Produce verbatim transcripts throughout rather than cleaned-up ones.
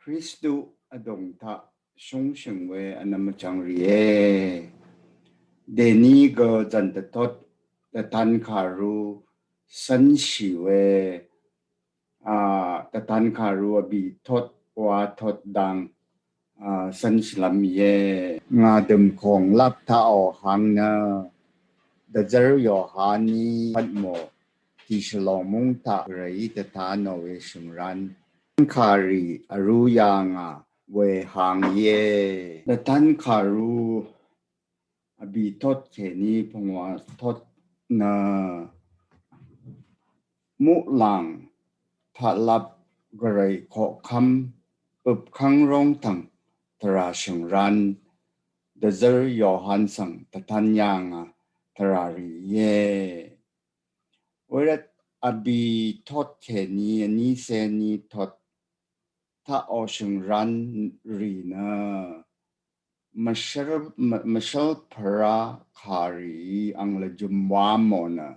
Kristu vdùng taq shúngshø̀ng we vnvm vchvng rìe. Dèní gø zv̀n dvtot dvtan kàru cv́nshì we, a, dvtan kàru vbì tot wa tot dang, a, cv́nshìlv́m íe. Ngà dø̀m kòng lap taqò hang nø dvzv́r Yohaní pvtmò tìshvlòng múng taq rèí dvta nò we shø̀ngrán kàrì vrú yà ngà we hang íe. Dvtan kàru vbì tot kèní pvngwà tot nø muqlàng taqlap gvray koqkvm øpkvng rongtvng tvrà shø̀ngrán dvzv́r Yohan svng dvtan yà ngà tvrà rì íe. Wervt vbì tot kèní vní cé ní tot taqò shø̀ngrán rì nø mvshv́l, mv-, mvshv́lpvrá kàrì ang lvjø̀m wa mò nø,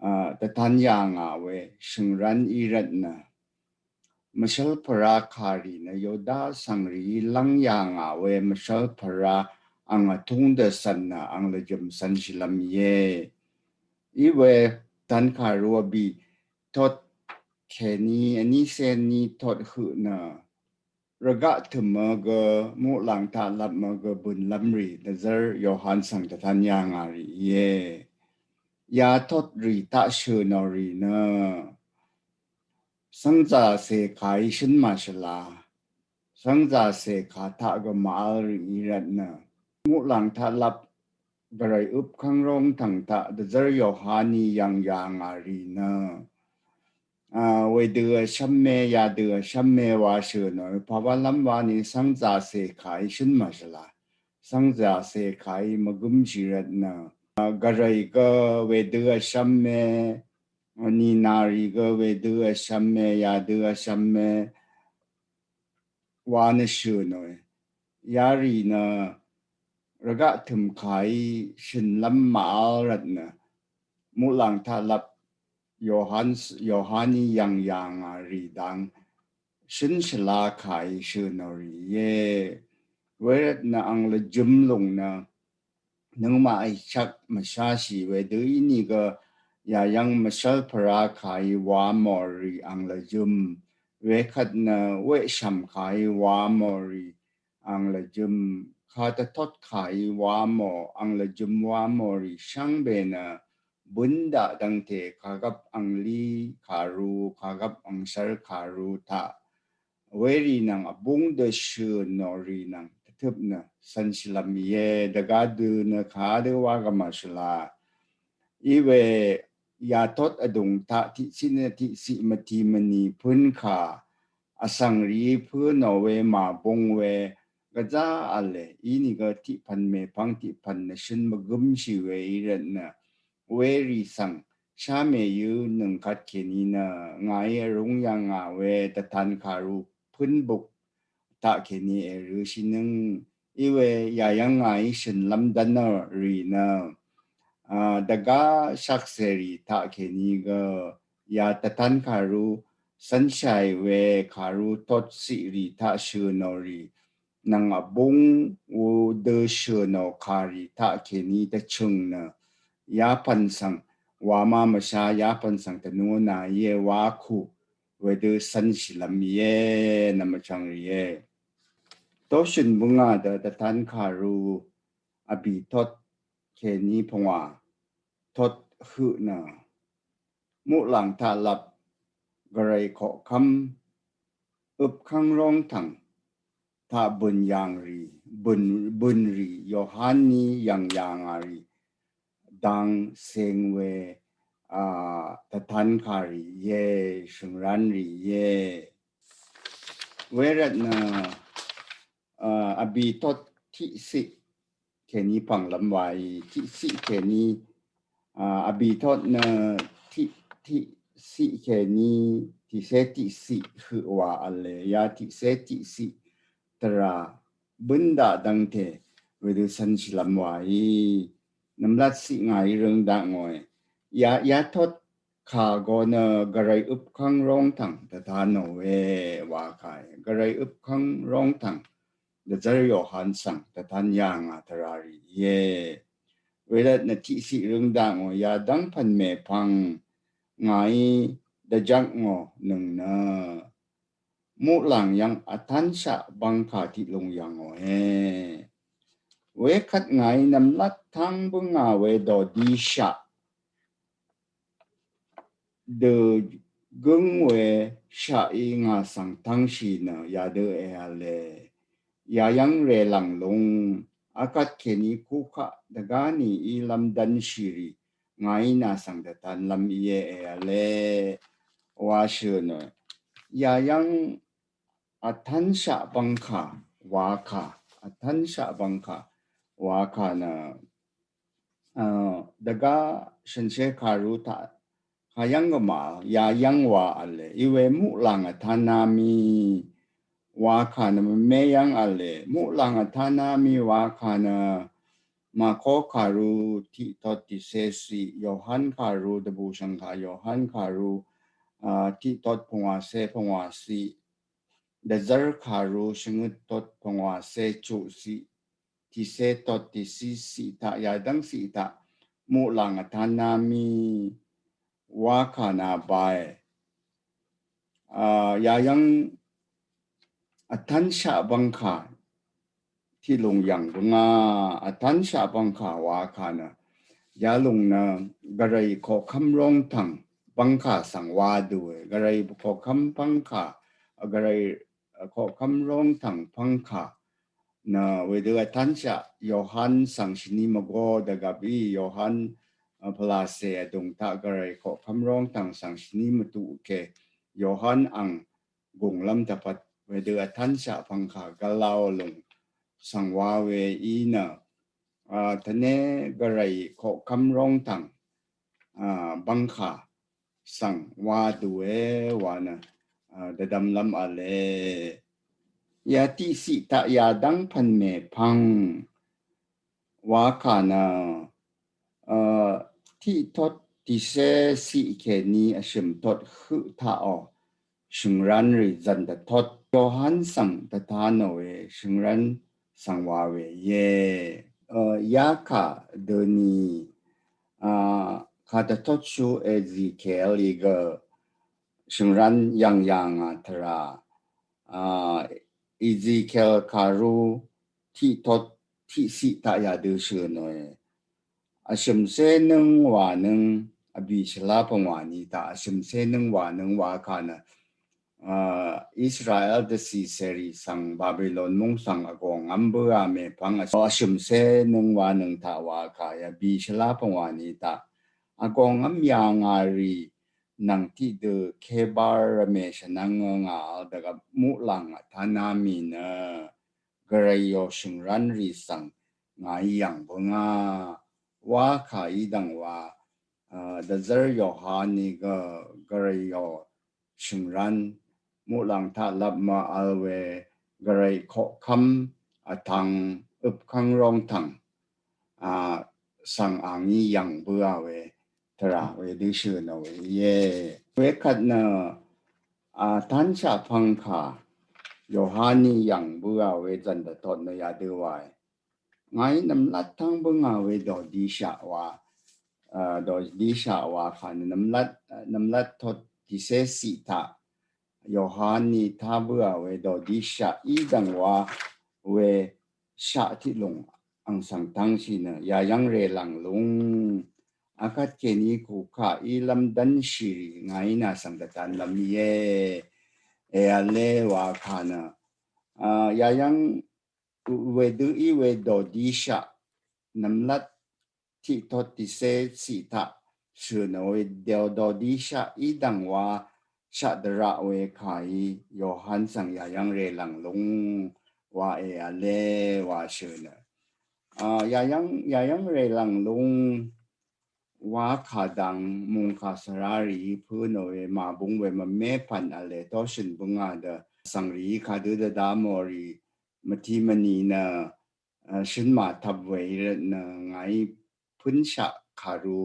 a, dvtan yà ngà we shø̀ngrán í rvt nø mvshv́lpvrá kàrì nø Yoda svngrìí lv́ng yà ngà we mvshv́lpvrá ang vtúng dvcv̀n nø ang lvjø̀m cv́nshìlv́m íe. Í we dvtan kàru vbì tot kèní vní cé ní tot høq nø rvgaq tø̀mø gø muqlàng taqlapmø gø bø̀nlv́m rì dvzv́r Yohan svng dvtan yà ngà rì íe. Yà tot rì taq shø̀ nò rì nø cv́ngzàcè kàí shǿn màshvla. Cv́ngzàcè kà taq gø màvl rì í rvt nø muqlàng taqlap gvray øpkvng rongtvng taq dvzv́r Yohaní yv̀ng yà ngà rì nø, a, wedø vshv́me yadø vshv́me wa shø̀ nò pàwálv́m wa ní cv́ngzàcè kàí shǿn màshvla. Cv́ngzàcè kàí mvgǿmshì rvt nø, a, gvray gø wedø vshv́me, nìnàrì gø wedø vshv́me yadø vshv́me wa nø shø̀ nòe. Yarì nø rvgaq tø̀m kàí shø̀nlv́m màvl rvt nø muqlàng taqlap Yohan, Yohaní yv̀ng yà ngà rì dang shǿn shvla kàí shø̀ nò rì íe. Wervt nø ang lvjø̀m lùng nø nøngmaq èchvk mvshashì wedø ínìgø yàyv́ng mvshv́lpvrá kàí wa mò rì ang lvjø̀m. Wekvt nø weqshv̀m kàí wa mò rì ang lvjø̀m. Kàdvtot kàí wa mò ang lvjø̀m wa mò rì shvngbe nø bǿn daq dvngte kàgvp anglí kàru kàgvp angshv́r kàru taq werì nvng vbúng dø shø̀ nò rì nvng dvtøp nø cv́nshìlv́m íe. Dvgá dø nø kadø wa gvmà shvla. Í we yatot vdùng taq tiqciq nø tiqciq mvti mvni pǿn kà vsvng rìí pǿ nò we màbung we gvzá v̄le. Ínìgø tiqpv̀n mèpvng tiqpv̀n nø shø̀n mvgǿmshì we í rvt nø werì svng shá mèyǿ nøng kvt kèní nø ngàí vrúng yà ngà we dvtan kàru pǿnbuk taq kèní èrø̄shì nøng í we yàyv́ng ngàí shø̀nlv́m dv́nò rì nø, a, dvgá shvkcèrì taq kèní gø yà dvtan kàru cv́nshàì we kàru totciq rì taq shø̀ nò rì nvng vbúng u dø shø̀ nò kàrì taq kèní dvchø̀ng nø yapv̀n svng wamá mvshá yapv̀n svng dvnúnà íe wa kù wedø cv́nshìlv́m íe nvmvchvng rìe. Toshø̀n bǿngà dø dvtan kàru vbì tot kèní pvngwà tot høq nø muqlàng taqlap gvray koqkvm øpkvng rongtvng taq bø̀n yàng rì, bø̀n, bø̀n rì Yohaní yv̀ng yà ngà rì dang ceng we, a, dvtan kàrì íe, shø̀ngrán rì íe. Wervt nø, a, vbì tot tiqciq kèní pv̀nglv́m waí tiqciq kèní, a, vbì tot nø tiq, tiqciq kèní tiqcé tiqciq høq wa v̄le. Ya tiqcé tiqciq tvrà bǿn daq dvngte wedø cv́nshìlv́m waí nvmlat ciq ngàí røng daq ngòe. Ya, yatot kà go nø gvray øpkvng rongtvng dvtan nò we wa kà e. Gvray øpkvng rongtvng dvzvr Yohan svng dvtan yà ngà tvrari íe. Wervt nø tiqsiq røng daq ngò yadvng pvn mèpvng ngàí dvjvk ngò nøng nø muqlàng yvng vtvnshaq bvngkà tiqlùng yv̀ngòe. Wekvt ngàí nvmlat tvng bǿngà we dòdishaq dø gǿng we shaqí ngà svng tvngshì nø yadø èv̄le. Yayv́ng rèlv̀ng lúng akvt kèní kukaq dvgáni ílv́m dv́nshìrì ngàí nà svng dvtanlv́m íe èv̄le wa shø̀n nø. Yayv́ng vtvnshaq bvngkà wakà, vtvnshaq bvngkà wakà nø, a, dvgá shø̀nshé kàrú taq kayv́ng gvmà yayv́ng wa v̄le. Iwe muqlàng vtana mì wakà nø mvme yv́ng v̄le. Muqlàng vtana mì wakà nø Mako kàrú tiqtot tiqsé siq, Yohan kàrú dvbù shvngkà Yohan kàrú, a, tiqtot pvngwàsé pvngwàsiq, dvzv́r kàrú shvngøt tot pvngwàsé chuqsiq, tiqsé tot tiqsí siq taq yadv́ng siq taq muqlàng vtana mì wakà nà bae. A, yayv́ng vtvnshaq bvngkà tiqlùng yv̀ng bǿngà. Vtvnshaq bvngkà wakà nø yalùng nø gvray koqkvm rongtvng bvngkà svng wa dùe. Gvray koqkvm bvngkà, gvray koqkvm rongtvng bvngkà nø wedø vtvnshaq Yohan svng shvni mvgo dvgvp í. Yohan, a, pvlacè vdùng taq gvray koqkvm rongtvng svng shvni mvtuq ke Yohan ang gùnglv́m dvpvt wedø vtvnshaq bvngkà gvlau lùng svng wa we í nø, a, tvne gvray koqkvm rongtvng, a, bvngkà svng wa dùe wa nø, a, dvdvmlv́m v̄le. Ya tiqsiq taq yadv́ng pvn mèpvng wakà nø, a, tiqtot tiqsé siq kèní vshø̀m tot høq taqò shø̀ngrán rì zv̀n dvtot Yohan svng dvtanò we shø̀ngrán svng wa we íe. A, yakà døni, a, kàdvtotshú Ezekiel í gø shø̀ngrán yv̀ng yà ngà tvrà, a, Ezekiel kàrú tiqtot tiqsiq taq yadø shø̀nòe. Vshø̀msé nøng wa nøng vbì shvlá pvngwà ni taq vshø̀msé nøng wa nøng wakà nø, a, Israel dvcì cèrì svng Babilon múng svng vgòngv́m bǿà mèpvng vshø̀msé nøng wa nøng taq wakà ya vbì shvlá pvngwà ni taq vgòngv́m yà ngà rì nvng tiqdø Kebar rvmè shvnvng ngà vl dvgvp muqlàng vtana mì nø gvrayò shø̀ngrán rì svng ngàí yv̀ng bǿngà wakà í dv̀ng wa, a, dvzv́r Yohan í gø gvrayò shø̀ngrán muqlàng taq lvp mv-vl we gvray koqkvm vtvng øpkvng rongtvng, a, svng angí yv̀ng bǿà we tvrà wedø shø̀nò we íe. Wekvt nø, a, vtvnshaq pvngkà Yohan í yv̀ng bǿà we zv̀n dvtot nø yadø wae. Ngàí nvmlat tvng bǿngà we dòdishaq wa, a, dòdishaq wakà nø nvmlat, nvmlat tot tiqsé siq taq Yohan í tá bǿà we dòdishaq í dv̀ng wa we shaq tiqlùng ang svng tvngshì nø yayv́ng rèlv̀ng lúng akvt kèní kukaq ílv́m dv́nshì rì ngàí nà svng dvtanlv́m íe. Èv̄le wakà nø, a, yayv́ng wedø í we dòdishaq nvmlat tiqtot tiqsé siq taq shø̀nò we dèò dòdishaq í dv̀ng wa shaq dvraq we kàí Yohan svng yayv́ng rèlv̀ng lúng wa èv̄le wa shø̀nò. A, yayv́ng, yayv́ng rèlv̀ng lúng wakà dang mungkà svrarì í pø̄nò we màbung we mvmé pv̀n v̄le toshø̀n bǿngà dø svngrì í kadø dvdamò rì mvti mvni nø, a, shø̀n màtvp we í rvt nø ngàí pǿnshaq kàrú,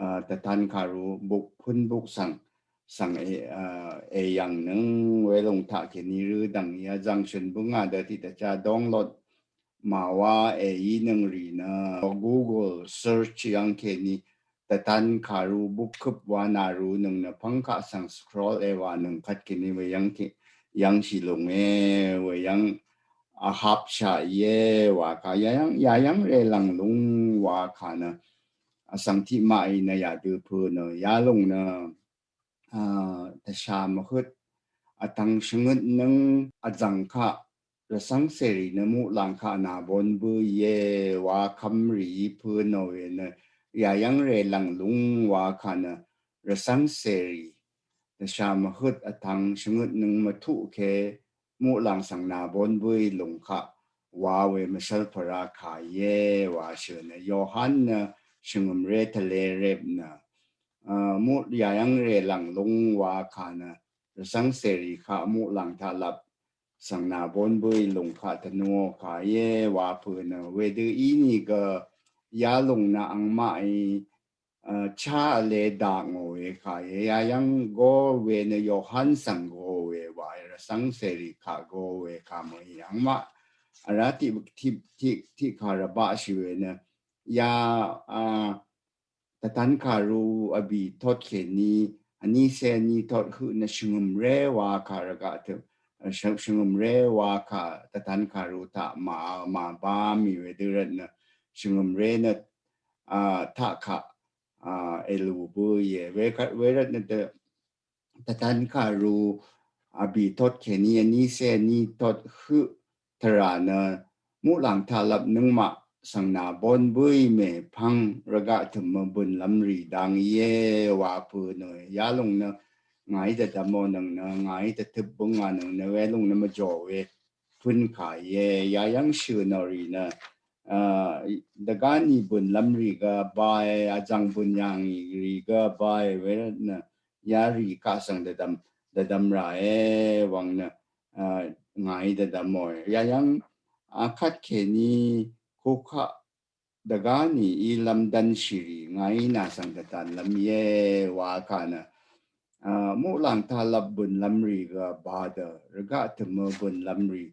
tvtan kàru buk pøn buk svng svng e, a, eyv̀ng nøng welòng taq kèní rø dv̀ng ya zàngshø̀n bǿngà dø tiq dvcha download màwá èí nøng rì nø Google search yv̀ng kèní tvtan kàru buk køp wa nàru nøng nø pvngkaq svng scroll ewa nøng kvt kèní we yv̀ng kè yv̀ngshì lúng e we yv̀ng ahapshà íe wa kà yayv̀ng yayv̀ng rè lv̀ng lúng wa kà nø asvng tiqmaq í nø yadø pø̄ nø yalúng nø a, tvsha mvhøt vtvng shvngøt nøng vzv̀ng kaq rvsvng sèrì nø muqlàng kaq nà bon bø̄ íe wa kvmrì í pø̄ nò we nø yayv̀ng rè lv̀ng lúng wa kà nø rvsvng sèrì tvsha mvhøt vtvng shvngøt nøng mvtuq ke muqlàng svng nà bon bø̄ í lúng kaq wa we mvshvl pvrà kà íe wa shø̀ nø Yohan nø shvngø̀mré tvlé rep nø a, muq yayv̀ng rè lv̀ng lúng wa kà nø rvsvng sèrì kaq muqlàng taq lap svng nà bon bø̄ í lúng kaq tvnuò kà íe wa pø̄ nø wedø í nìgø yalúng nø angmaq í a, cha vle daq ngò we kà íe yayv̀ng go we nø Yohan svng go we wa rvsvng sèrì kaq go we kà mø̀ í angmaq vrá tiq tiq tiq tiq kà rvbaqshì we nø ya a tvtan kàru vbì tot kèní vní sè ní tot høq nø shvngø̀mré wa kà rvgaq tø shvngø̀mré wa kà tvtan kàru taq mà mà ba mì wedø rvt nø shvngø̀mré nø a taq kaq a èlù bø̄ íe we kà we rvt nø tvtan kàru vbì tot kèní vní sè ní tot høq tvrà nø muqlàng taq lap nøngmaq svng nà bon bø̄ í mèpvng rvgaq tø̀m mvbø̀n lvmrì dang íe wa pø̄ nø yalúng nø ngàí dvdvmò nøng nø ngàí dvtøp bǿngà nøng nø welúng nø mvjò we pø̄n kà íe yayv̀ng shø̀ nò rì nø a dvgá nì bø̀n lvmrì gø ba e vzv̀ng bø̀n yàngì rì gø ba e we rvt nø yarì kaq svng dvdvm dvdvm rà e wv̀ng nø a ngàí dvdvmò e yayv̀ng a kvt kèní kukaq dvgá nì í lvmdvnshì rì ngàí nà svng dvtan lvm íe wa kà nø a muqlàng taq lap bø̀n lvmrì gø ba dø rvgaq tø̀m mvbø̀n lvmrì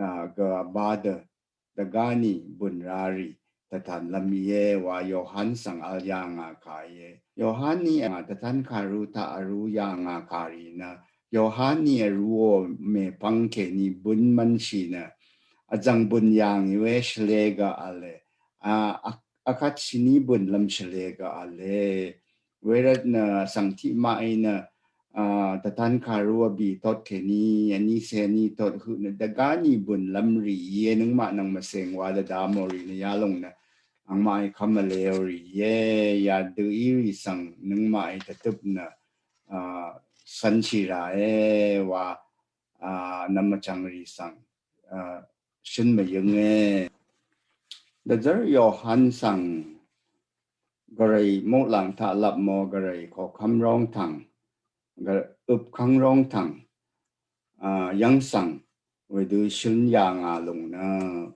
a gø ba dø dvgá nì bø̀n rarì tvtan lvm íe wa Yohan svng vl yà ngà kà íe. Yohan nì a tvtan kàru taq vrú yà ngà kà rì nø Yohan nì vrúò mèpvng kèní bø̀n mvnshì nø vzv̀ng bø̀n yàngì we shvlē gø vle a a akvt shìní bø̀n lvm shvlē gø vle we rvt nø svng tiqmaq í nø a tvtan kàru vbì tot kèní vní sè ní tot høq nø dvgá nì bø̀n lvmrì íe nøngmaq nvng mvsèng wa dvdvmò rì nø yalúng nø angmaq í kvm vleo rì íe yadø í rì svng nøngmaq í dvtøp nø a svnshì rà e wa a nvm vchv̀ng rì svng a shø̀n mvyǿng e. Dvzv́r Yohan svng gvray muqlàng taq lap mò gvray koqkvm rongtv̀ng gv øpkvng rongtv̀ng a yv̀ng svng wedø shø̀n yà ngà lúng nø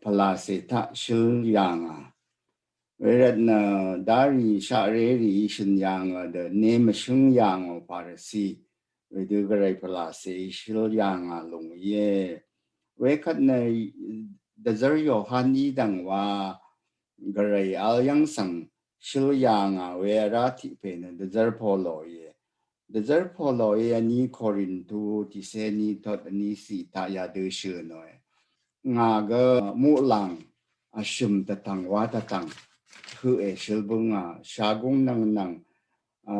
pvlacè taq shø̀n yà ngà we rvt nø darì shaqré rì í shø̀n yà ngà dø ne mvshø̀ng yà ngò Pharisi wedø gvray pvlacè í shø̀n yà ngà lúng íe. Wekvt nø dvzv́r Yohan í dv̀ng wa gvray vl yv̀ng svng shø̀n yà ngà we vrá tiq pè nø dvzv́r Polo íe. Dvzv́r Polo í vní Korintu tiqsè ní tot vní siq taq yadø shø̀ nò e. Ngà gø muqlàng vshø̀m dvtv̀ng wa dvtv̀ng høq èshøl bǿngà shagúng nvng nvng a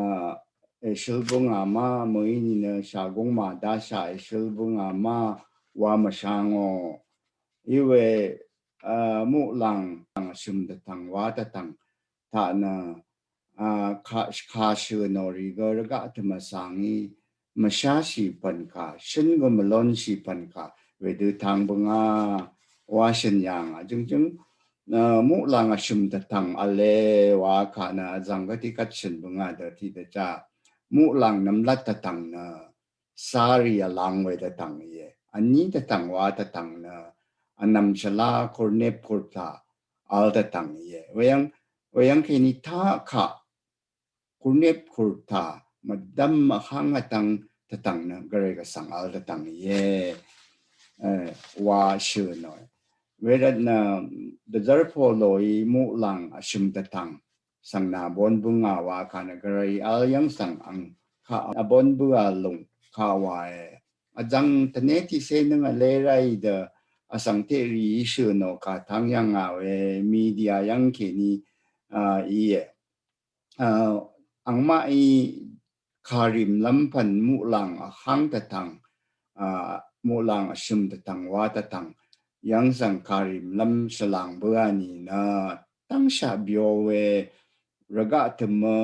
èshøl bǿngà ma mø̀í nìnø shagúng màdáshà èshøl bǿngà ma wa mvsha ngò. Íwe a muqlàng vshø̀m dvtv̀ng wa dvtv̀ng taq nø a kà kà shø̀ nò rì gø rvgaq tø̀m vsvng í mvsháshì pv̀n kà shø̀n gø mvlónshì pv̀n kà wedø tvng bǿngà wa shø̀n yà ngà jø̀ngjø̀ng a muqlàng vshø̀m dvtv̀ng vle wa kà nø vzv̀ng gø tiqkvt shø̀n bǿngà dø tiq dvcha muqlàng nvmlat dvtv̀ng nø sárì vlang we dvtv̀ng íe. Vní dvtv̀ng wa dvtv̀ng nø vnvm shvlá kurnep kurta vl dvtv̀ng íe. Weyv̀ng weyv̀ng kèní taq kaq kurnep kurta mvdvm vhang vtvng tvtvng nø gvray gvsvng al tvtvng ye, e, wa shø nø. Wervt nø dvzar polo í muqlang vshøm tvtvng svng nabon bønga wa ka nø gvray al yvng svng ang ka abon bø alung ka wa e. Azang tvne tiqse nøng ale rai dø asang te ri shø nø ka tang yvng a we media yvng keni, a, i e. A, angma í karim lam pan muqlang vhang tvtvng, a, muqlang vshøm tvtvng wa tvtvng yvng svng karim lam shvlang bø ani nø tvngshaq byo we rvgaq tvmø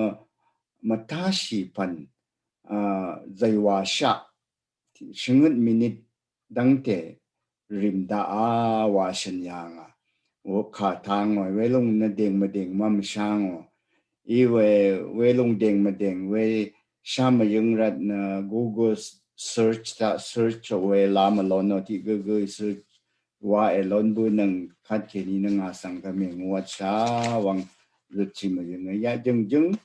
mvtashi pan, a, zaywa shaq shvngøt minit dvngte rim da a wa shøn yanga. Wo ka tang we, welung nø deng mvdeng mvm shang o. I we, welung deng mvdeng we sham yøng rat nø Google search ta search we la mvlon o ti gø gø search wa elon bø nøng kat keni nøng asang ka meng wat sha wang rut chi mvdeng ya jøng jøng,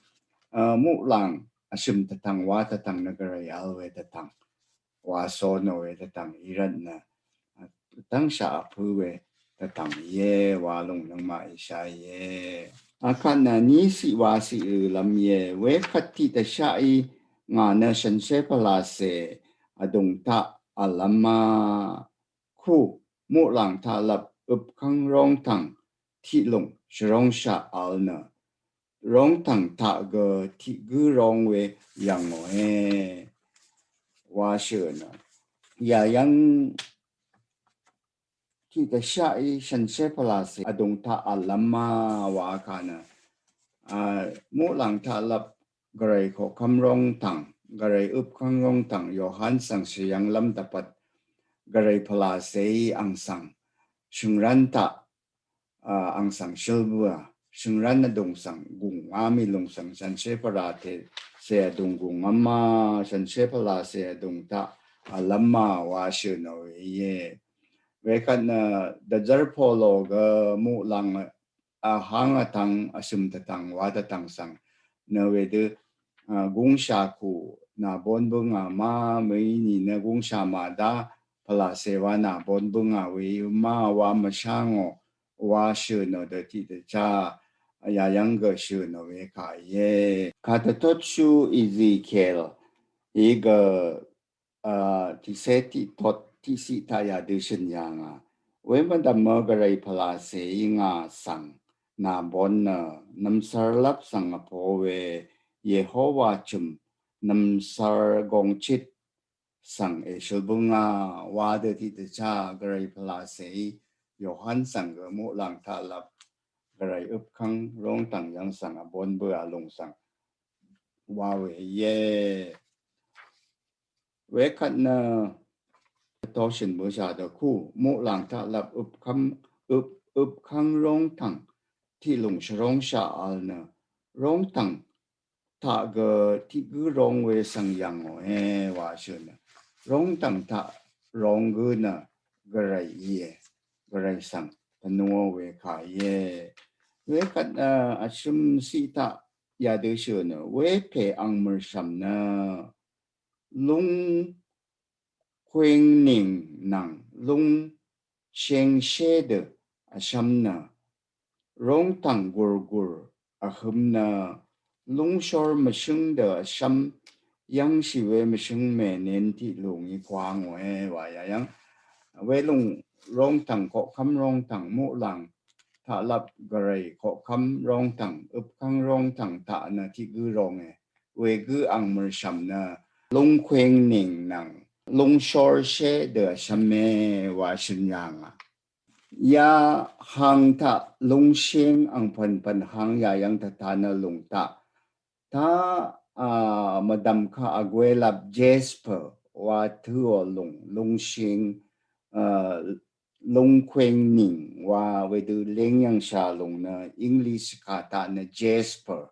a, muqlang vshøm tvtvng wa tvtvng nø gvray al we tvtvng wa so nø we tvtvng i rat nø, a, tvngshaq vpø we tvtvng ye wa lung nøngmaq i sha ye. Akat nø ni siq wa siq rø lam ye we kat tiq tvshaq í nga nø shanshe pvlase adung taq alam a ku muqlang taq lap øpkvng rongtvng tiq lung shvrongshaq al nø rongtvng taq gø tiq gø rong we yvng o e wa shø nø. Ya yvng tiq tvshaq í shanshe pvlase adung taq alam a wa ka nø, a, muqlang taq lap gvray koqkvm rongtvng, gvray øpkvng rongtvng Yohan svng shvyvng lam dvpvt gvray pvlase í ang svng shøngran taq, a, ang svng shøl bø a shøngran adung svng gung a mi lung svng shanshe pvlase adung gung am a shanshe pvlase adung taq alam a wa shø nø we ye. We kat nø dvzar polo gø muqlang vhang vtvng vshøm tvtvng wa tvtvng svng nø wedø, a, gungsha ku nabon bønga ma mø í ni nø gungsha ma da pvlase wa nabon bønga we ma wa mvshang o wa shø nø dø tiq tvcha ya yvng gø shø nø we ka ye. Ka tvtot shu Ezekiel í gø a, tiqse tiq tot tiq siq taq yadø shøn yanga. We mvdvm mø gvray pvlase í nga svng nabon nø nvmsar lap svng apo we Yehowa chøm nvmsar gongchit svng eshøl bønga wa dø tiq tvcha gvray pvlase í Yohan svng gø muqlang taq lap gvray øpkvng rongtvng yvng svng abon bø alung svng wa we ye. We kat nø to shøn bø sha dø ku muqlang taq lap øpkvm øp øpkvng rongtvng tiq lung shvrongshaq al nø rongtvng taq gø tiq gø rong we svng yvng o e wa shø nø rongtvng taq rong gø nø gvray i e gvray svng tvnu o we ka i e. We kat nø vshøm siq taq yadø shø nø we pe ang mørsham nø lung kweng ning nvng lung sheng she dø vsham nø rongtvng gurgur vhøm nø lungshor mvshøng dø vsham yvngshi we mvshøng menen tiq lung í kwang we wa ya yvng we lung rongtvng koqkvm rongtvng muqlang taq lap gvray koqkvm rongtvng øpkvng rongtvng taq nø tiq gø rong e. We gø ang mørsham nø lung kweng ning nvng lungshor she dø vsham e wa shøn yanga. Ya hang taq lungsheng ang pvnpvn hang ya yvng tvta nø lung taq taq, a, mvdvm ka agwe lap jasper wa tø o lung lungsheng, a, lungkweng ning wa wedø leng yvng sha lung nø English ka taq nø jasper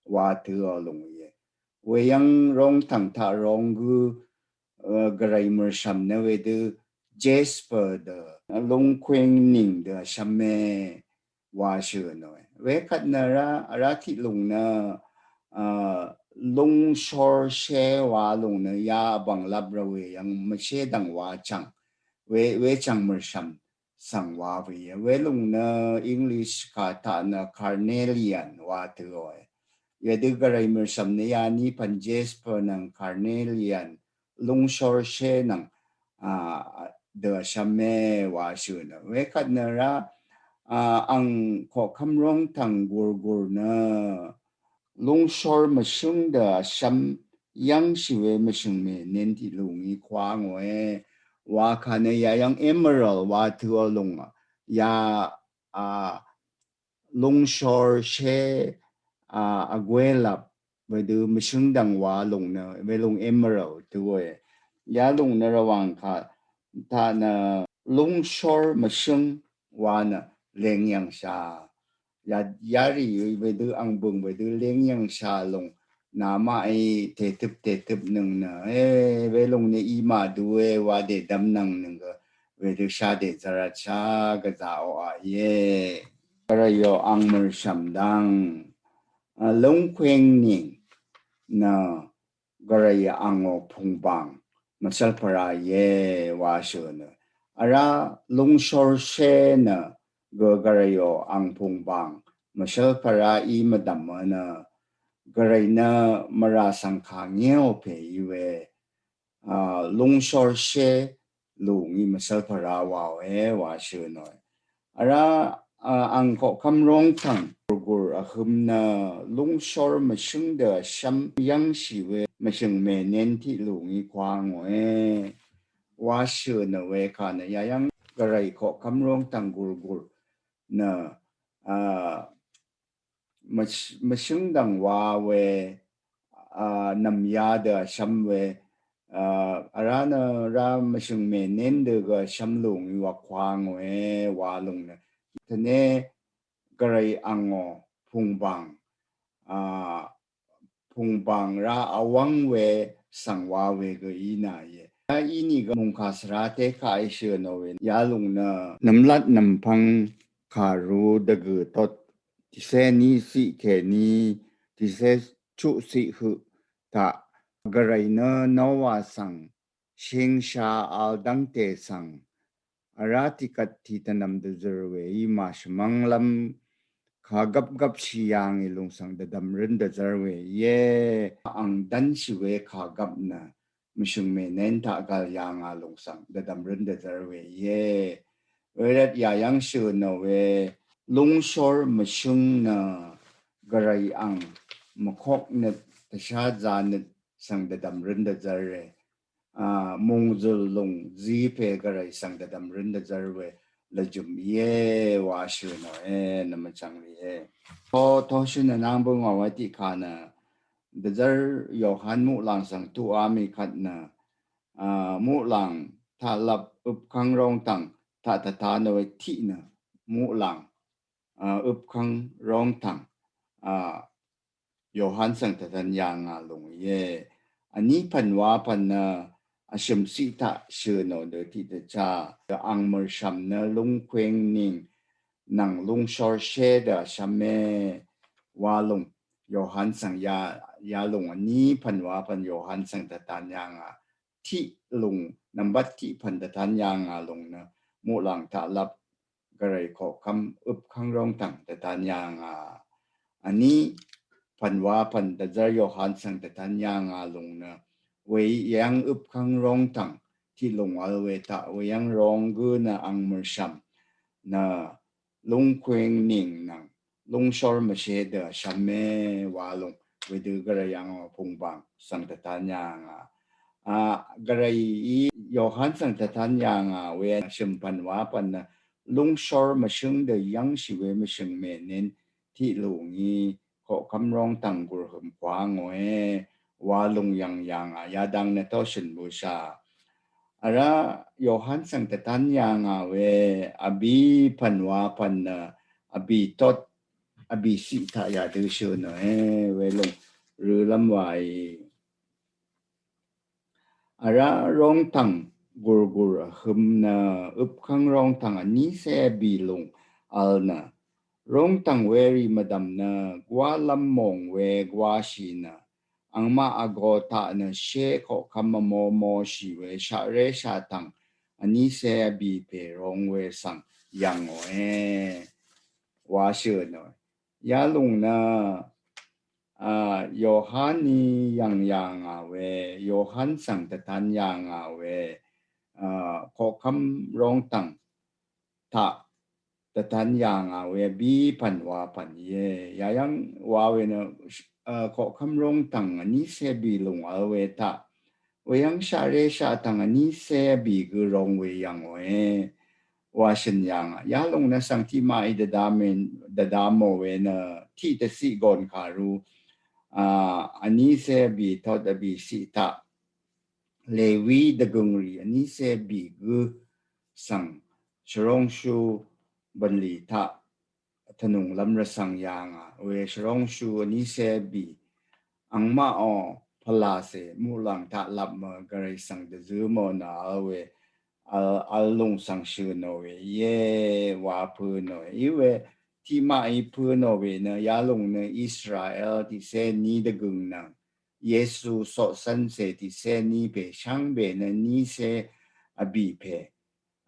wa tø o lung ye. We yvng rongtvng taq rong gø, a, gvray mørsham nø wedø jasper dø lungkweng ning dø vsham e wa shø nø we. We kat nø ra ra tiq lung nø lungshor she wa lung nø ya bang lap ra we yang mvshe dang wa chang we we chang mvsham sang wa we we lung nø English ka ta nø carnelian wa tø o. Ye dø gvray mvsham nø ya ni pan jasper nang carnelian lungshor she nang a dø sham me wa shø nø we kat nø ra a ang ko kam rong tang gur gur nø lungshor mvshøng dø sham yang shi we mvshøng me nen ti lung i kwang we wa ka nø ya yang emerald wa tø o lung ya a lungshor she a agwelap we dø mvshøng dang wa lung nø we lung emerald tø we ya lung nø ra wang ka ta nø lungshor mvshøng wa nø leng yang sha ya ya ri we dø ang bøng we dø leng yang sha lung na ma i te tøp te tøp nøng nø e we lung nø i ma du we wa de dam nang nøng ga we dø sha de zarat sha ga za o a ye. Gvray yo ang mvsham dang a lung kweng ning nø gvray ang o pung bang mvshal para ye wa shø nø ara lungshor she nø gø gvray o ang pung bang mvshal para i mvdam nø gvray nø mvra sang ka nge o pe i we a lungshor she lung i mvshal para wa we wa shø nø ara a ang ko kam rong tang gur gur a hum nø lungshor mvshøng dø sham yang shi we mvshøng me nen ti lung i kwang we wa shø nø we ka nø ya yang gvray ko kam rong tang gur gur nø a mvshøng dang wa we a nam ya dø sham we a ara nø ra mvshøng me nen dø ga sham lung i wa kwang we wa lung nø tene gvray ang o pung bang a pung bang ra a wang we sang wa we ga i na ye a i ni ga mung ka sra te ka i shø nø we ya lung nø nam lat nam pang ka ru dø gø tot ti se ni si ke ni ti se chu si hø ta gvray nø Noah sang shing sha al dang te sang ara ti kat ti tanam dø zør we i ma shvmang lam ka gap gap shi yang i lung sang dø dam røn dø zør we ye ang dan shi we ka gap nø mvshøng me nen ta gal yang a lung sang dø dam røn dø zør we ye. We rat ya yang shø nø we lungshor mvshøng nø gvray ang mvkok nø ta sha za nø sang dø dam røn dø zør we a mung zøl lung zi pe gvray sang dø dam røn dø zør we la jum ye wa shø nø e nø mvchang ri e. To to shø nø nang bøng wa wa ti ka nø dø zør Yohan mulang sang tu a mi kat nø a mulang ta lap øp kang rong tang ta ta ta nø we ti nø mulang a øp kang rong tang a Yohan sang ta tan ya nga lung ye. A ni pan wa pan nø a shøm si ta shø nø dø ti ta cha dø ang mvsham nø lung kweng ning nang lungshor she dø sham me wa lung Yohan sang ya ya lung a ni pan wa pan Yohan sang ta tan ya nga ti lung nambat ti pan ta tan ya nga lung nø mulang ta lap gvray ko kam øp kang rong tang ta tan ya nga a ni pan wa pan dø zør Yohan sang ta tan ya nga lung nø we yang øp kang rong tang ti lung al we ta we yang rong gø nø ang mvsham nø lung kweng ning nang lungshor mvshe dø sham me wa lung we dø gvray ang o pung bang sang ta tan ya nga a gvray i Yohan sang ta tan ya nga we shøm pan wa pan nø lungshor mvshøng dø yang shi we mvshøng me nen ti lung i ko kam rong tang gur hum kwang we wa lung yang ya nga ya dang nø to shøn bu sha. Ara Yohan sang ta tan ya nga we a bi pan wa pan nø a bi tot a bi si ta ya dø shø nø e we lung rø lam wa i. Ara rong tang gur gur a hum nø øp kang rong tang a ni se bi lung al nø Rongtv̀ng werì mvdv̀m nø gwálv́m mòng we gwáshì nø angmaq vgō taq nø shé koqkv́m vmō mōshì we shaqré shaqtv̀ng vnícé vbì pè rong we svng yv̀ngòe wa shø̀nò. Yalùng nø a, Yohaní yv̀ng yà ngà we, Yohan svng dvtan yà ngà we, a, koqkv́m rongtv̀ng taq dvtan yà ngà we bì pv̀n wa pv̀n íe. Yayv́ng wa we nø a, koqkv́m rongtv̀ng vnícé bì lùng vl we taq weyv́ng shaqré shaqtv̀ng vnícé bì gø rong we yv̀ngòe wa shø̀n yà ngà. Yalùng nø svng tiqmaqí dvdamò we nø tiq dvciq gòn kàrú a, vnícé bì tot vbì ciq taq Lewi dvgø̀ngrì vnícé bì gø svng shvrongshu bv̀nlì taq tvnùnglv́m rvsvng yà ngà we shvrongshu vnícé bì angmaqò pvlacè muqlàng taq lap mø gvray svng dvzø mò nø vl we vl, vl lùng svng shø̀nò we íe wa pø̄nòe. Í we tiqmaqí pø̄nò we nø yalùng nø Israel tiqcé ní dvgø̀ng nvng Yesu coqcv́ncè tiqcé ní pè shvngbe nø nícé vbì pè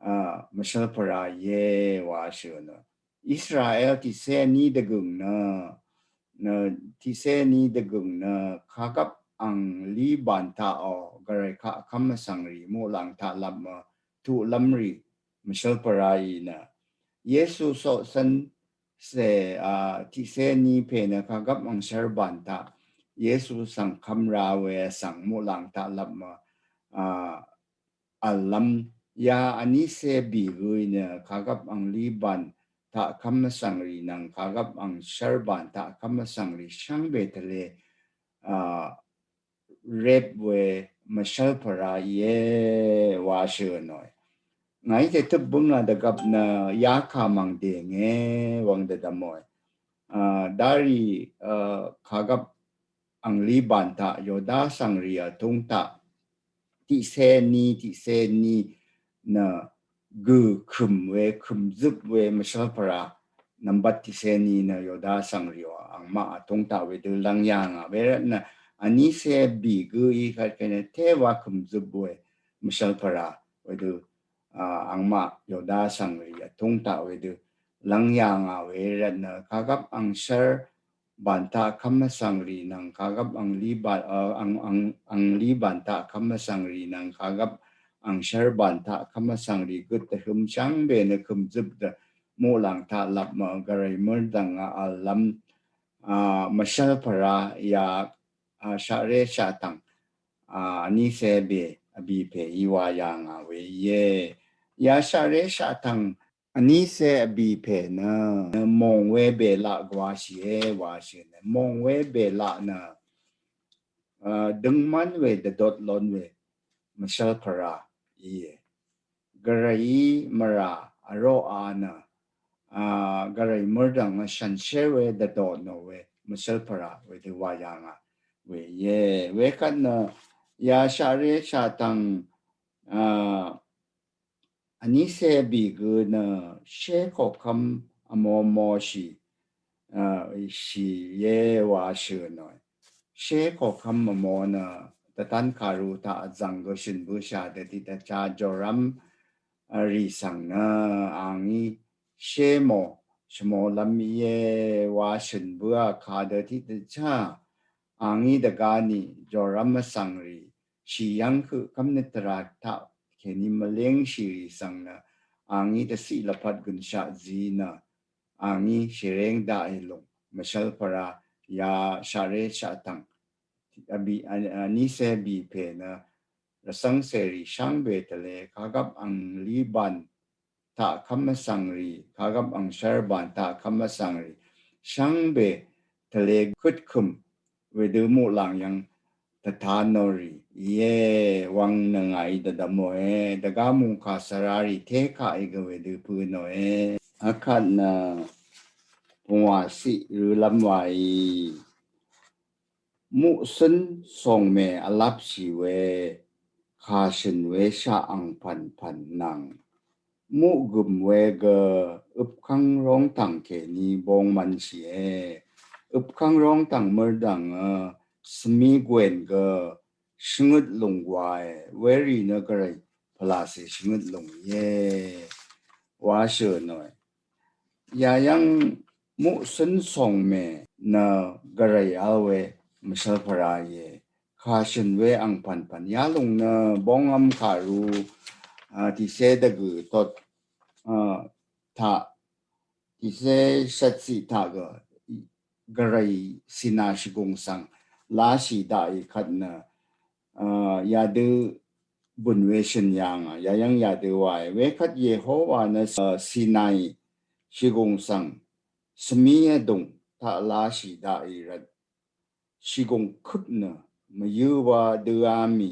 a, mvshv́lpvra íe wa shø̀nò. Israel tiqcé ní dvgø̀ng nø nø tiqcé ní dvgø̀ng nø kagvp anglí bàn taqò gvray kaq kv́m vsvngrì muqlàng taq lap mø tuqlv́mrì mvshv́lpvraì nø Yesu coqcv́ncè a, tiqcé ní pè nø kagvp angshv́r bàn taq Yesu svng kv́m ra we svng muqlàng taq lap mø a, v̀llv́m ya vnícé bì gø nø kagvp anglí bàn taq kv́m vsvngrì nvng kagvp angshv́r bàn taq kv́m vsvngrì shvngbe tvle a, rep we mvshv́lpvra íe wa shø̀nòe. Ngàí tètøp bǿngà dvgvp nø yakà mv̀ng dènge wvng dvdvmòe. A, darì a, kagvp anglí bàn taq Yoda vsvngrì vtúng taq tiqcé ní tiqcé ní nø gø̀ kø̀m we kø̀mzøp we mvshv́lpvra nvmbat tiqcé ní nø Yoda vsvngrìò angmaq vtúng taq wedø lv́ng yà ngà we rvt nø vnícé bì gø í kvt kèní téwa kø̀mzøp we mvshv́lpvra wedø a, angmaq Yoda vsvngrì vtúng taq wedø lv́ng yà ngà we rvt nø kagvp angshv́r bàn taq kv́m vsvngrì nvng kagvp anglí bàn a, ang, ang, anglí bàn taq kv́m vsvngrì nvng kagvp angshv́r bàn taq kv́m vsvngrì gøt dvhøm shvngbe nø kø̀mzøp dø muqlàng taq lap mø gvray mørdv̀ng a, v̀llv́m a, mvshv́lpvra ya a, shaqré shaqtv̀ng a, vnícé bì vbì pè í wa yà ngà we íe. Ya shaqré shaqtv̀ng vnícé vbì pè nø mòng we bèlaq gwáshìe wa shø̀nò. Mòng we bèlaq nø a, døngmv́n we dvdot lón we mvshv́lpvra íe. Gvrayí mvrà vroqa nø a, gvray mørdv̀ng a shànshér we dvdotnò we mvshv́lpvra wedø wa yà ngà we íe. Wekvt nø ya shaqré shaqtv̀ng a, vnícé bì gø nø shé koqkv́m vmō mōshì a, shì íe wa shø̀nòe. Shé koqkv́m vmō nø dvtan kàru taq vzv̀ng gø shø̀n bǿshà dø tiqdvchá jòrv́m a, rì svng nø angí shé mò shvmolv́m íe wa shø̀n bǿà kadø tiqdvchá angí dvgá ni jòrv́m vsvngrì shì yv́ng høq kv́mnøt tvrà taq kèní mvléngshìrì svng nø angí dvciq lvpat gønshaq zi nø angí shèréng daqì lùng mvshv́lpvra ya shaqré shaqtv̀ng vbì a, vnícé bì pè nø rvcv́ng cèrì shvngbe tvle kagvp anglí bàn taq kv́m vsvngrì kagvp angshv́r bàn taq kv́m vsvngrì shvngbe tvle gøt kø̀m wedø muqlàng yv́ng dvtanò rì íe wvng nø ngàí dvdvmòe. Dvgá mùngkà svrarì tékaqí gø wedø pø̄nòe. Akvt nø pungwà ciq rølv́m waí muqcǿn sòngmè vlapshì we kà shø̀n weshaq angpv̀npv̀n nvng muqgø̀m we gø øpkvng rongtvng kèní bong mvnshìe. Øpkvng rongtvng mørdv̀ngø svmi gwen gø shvngøt lùng gwae, werì nø gvray pvlacè shvngøt lùng íe wa shø̀nòe. Yayv́ng muqcǿn sòngmè nø gvray vl we mvshv́lpvra íe. Kà shø̀n we angpv̀npv̀n yalùng nø bongvm kàru, a, tìcé dvgø̀ tot, a, taq, tìcé shvtciq taq gø gvray cìnà shvgùng svng lashì daqì kvt nø, a, yadø bø̀n we shø̀n yà ngà, yayv́ng yadø wae. Wekvt Yehowa nø, a, cìnàì shvgùng svng svmi vdùng taq lashì daqì rvt shvgùng køp nø mvyǿ wa dø á mì.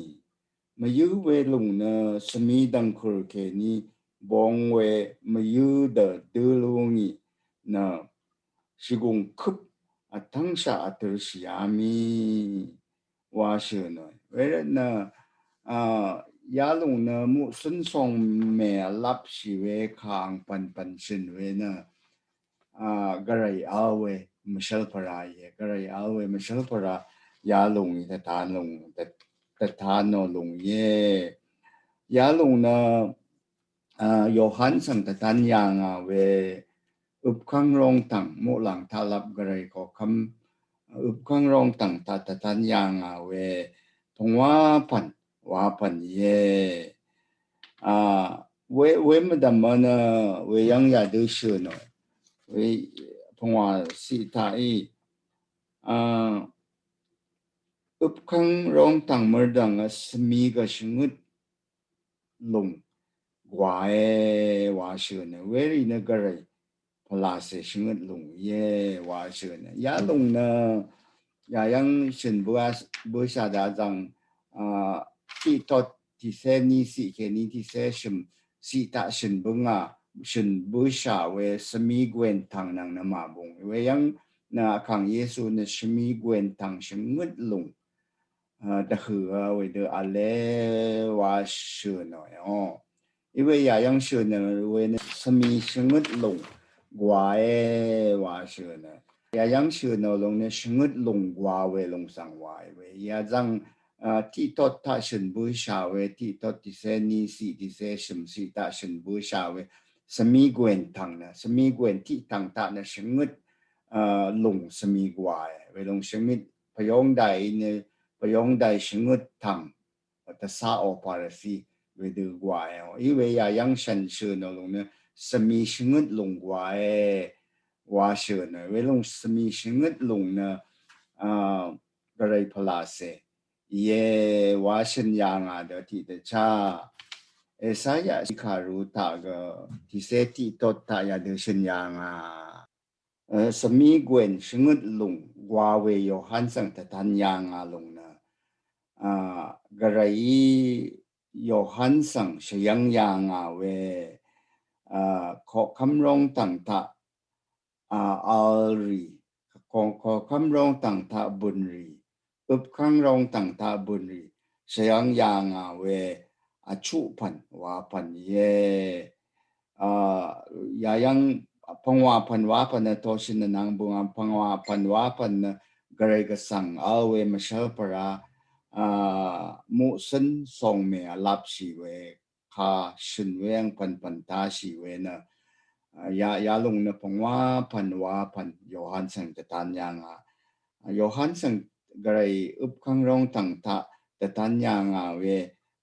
Mvyǿ we lùng nø svmi dv̀ngkùr kèní bong we mvyǿ dø dø lú ngì nø shvgùng køp vtv́ngshaq vtørshì á mì wa shø̀nòe. Wervt nø, a, yalùng nø muqcǿn sòngmè vlapshì we kà angpv̀npv̀n shø̀n we nø, a, gvray vl we mvshv́lpvra íe. Gvray vl we mvshv́lpvra yalùng í tvtan lùng, tvtan nò lùng íe. Yalùng nø, a, Yohan svng tvtan yà ngà we øpkvng rongtvng muqlàng taq lap gvray koqkvm øpkvng rongtvng taq tvtan yà ngà we pvngwà pv̀n wa pv̀n íe. A, we, we mvdv̀m nø we yv́ng yadø shø̀nò. We pvngwà ciq taq í, a, øpkvng rongtvng mørdv̀ngø svmi gø shvngøt lùng gwae wa shø̀nò. Werì nø gvray pvlacè shvngøt lùng íe wa shø̀nò. Yalùng nø yayv́ng shø̀n bǿ, bǿshà dvzv̀ng, a, tiqtot tìcé ní ciq kèní tìcé shø̀m ciq taq shø̀n bǿngà, shø̀n bǿshà we svmi gwen tv̀ng nvng nø màbùng. Weyv́ng nø vkàng Yesu nø svmi gwen tv̀ng shvngøt lùng, a, dvhø̀, a, wedø vle wa shø̀nòe. Íwe yayv́ng shø̀nò we nø svmi shvngøt lùng gwae wa shø̀nò. Yayv́ng shø̀nò lùng nø shvngøt lùng gwa we lùng svng wae we. Yazv̀ng, a, tiqtot taq shø̀n bǿshà we, tiqtot tìcé ní ciq tìcé shø̀m ciq taq shø̀n bǿshà we svmi gwen tv̀ng nø, svmi gwen tiq tv̀ng taq nø shvngøt, a, lùng svmi gwae. Welòng shvngøt pvyong dai nø, pvyong dai shvngøt tv̀ng tvsaqò Pharisi wedø gwae. Íwe yayv́ng shv̀n shø̀nò lùng nø svmi shvngøt lùng gwae wa shø̀nò. Welòng svmi shvngøt lùng nø, a, gvray pvlacè íe wa shø̀n yà ngà dø tiqdvchá. Esaya kàru taq gø tìcé tiqtot taq yadø shø̀n yà ngà. E, svmi gwen shvngøt lùng gwa we Yohan svng tvtan yà ngà lùng nø, a, gvrayí Yohan svng shvyv́ng yà ngà we, a, koqkvm rongtvng taq, a, vl rì, ko, koqkvm rongtvng taq bø̀n rì, øpkvng rongtvng taq bø̀n rì shvyv́ng yà ngà we vchuq pv̀n wa pv̀n íe. A, yayv́ng pvngwà pv̀n wa pv̀n nø toshø̀n nø nvng bøngà pvngwà pv̀n wa pv̀n nø gvray gvsvng vl we mvshv́lpvra, a, muqcǿn sòngmè vlapshì we kà shø̀n we angpv̀npv̀n tashì we nø, a, ya, yalùng nø pvngwà pv̀n wa pv̀n Yohan svng tvtan yà ngà. A, Yohan svng gvray øpkvng rongtvng taq tvtan yà ngà we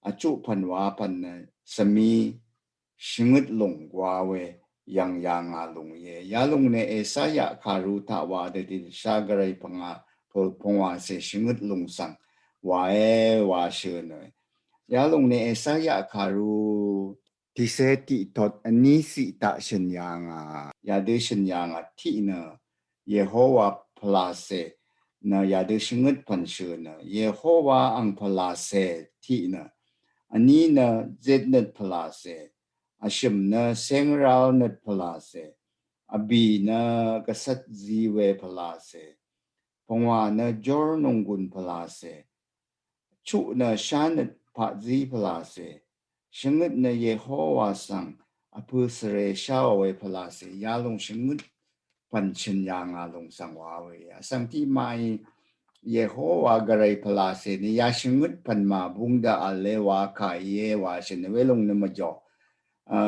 vchuq pv̀n wa pv̀n nø svmi shvngøt lùng gwa we yv̀ng yà ngà lùng íe. Yalùng nø Esaya kàru taq wa dø tiqdvchá gvray pvngwà, pvngwàcè shvngøt lùng svng wae wa shø̀nòe. Yalùng nø Esaya kàru tìcé tiqtot vní ciq taq shø̀n yà ngà. Yadø shø̀n yà ngà tiq nø Yehowa pvlacè nø yadø shvngøt pv̀n shø̀nò. Yehowa ang pvlacè tiq nø. Vní nø zitnøt pvlacè. Vshø̀m nø séngrál nøt pvlacè. Vbì nø gvcvt zi we pvlacè. Pvngwà nø jór nònggùn pvlacè. Chuq nø shánøt paqzí pvlacè. Shvngøt nø Yehowa svng vpø̄ svre sháò we pvlacè yalòng shvngøt pv̀n shø̀n yà ngà lòng svng wa we. Vsvng tiqmaqí Yehowa gvray pvlacè nø ya shvngøt pv̀n màbúng dø vle wa kà íe wa shø̀n we lòng nø mvjò. A,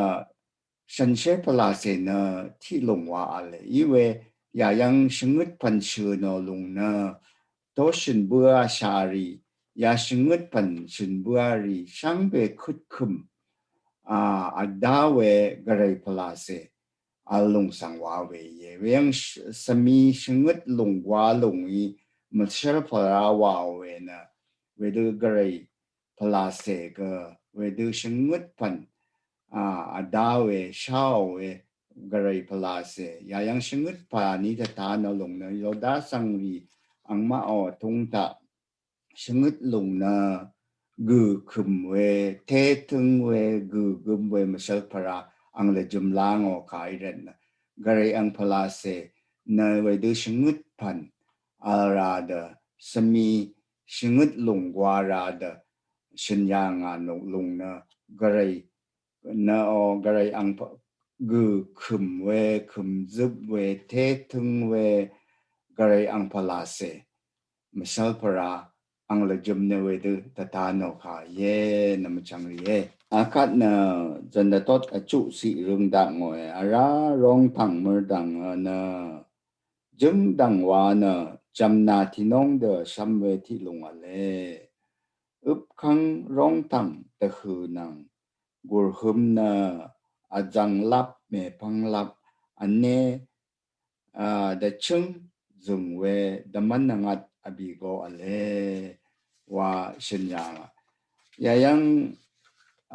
shànshér pvlacè nø tiq lòng wa vle. Iwe yàyv̀ng shvngøt pv̀n shø̀n nò lòng nø toshø̀n bǿà shàrì, ya shvngøt pv̀n shø̀n bǿà rì, shvngbe køtkø̀m, a, vdá we gvray pvlacè vl lòng svng wa we íe. Weyv̀ng sh-, svmi shvngøt lòng gwa lòng í mvshv́l pvra wa we nø, wedø gvray pvlacè gø, wedø shvngøt pv̀n, a, vdá we, sháò we, gvray pvlacè, yàyv̀ng shvngøt pv̀n í tvta nò lòng nø, Yoda svngrì angmaqò túng taq, shvngøt lòng nø, gø̀ kø̀m we, té tǿng we, gø̀ gøm we, mvshv́l pvra, ang lvjøm lángò kà í rvt nø, gvray ang pvlacè nø, wedø shvngøt pv̀n vl ra dø, svmi shvngøt lòng gwa ra dø, shø̀n yà ngà lòng nø, gvray nø o gvray ang pv-, gø̀ kø̀m we, kø̀m zøp we, té tǿng we, gvray ang pvlacè mvshv́l pvra, ang lvjøm nø wedø tvta nò kà íe, nvmvchvng rìe. Akvt nø zø̀n dvtot vchuq ciq røng daq ngòe, vrá rongtv̀ng mørdv̀ng nø, jø̀ngdv̀ng wa nø, jv̀mnà tìnóng dø shvm we tiq lòng vle. Øpkv́ng rongtv̀ng dvhø̀ nvng, gùrhøm nø, vzv̀ng lap, mèpvng lap, vne, a, dvchǿng zø̀ng we, dvmv́n nvngat vbì go vle, wa shø̀n yà ngà. Yàyv̀ng,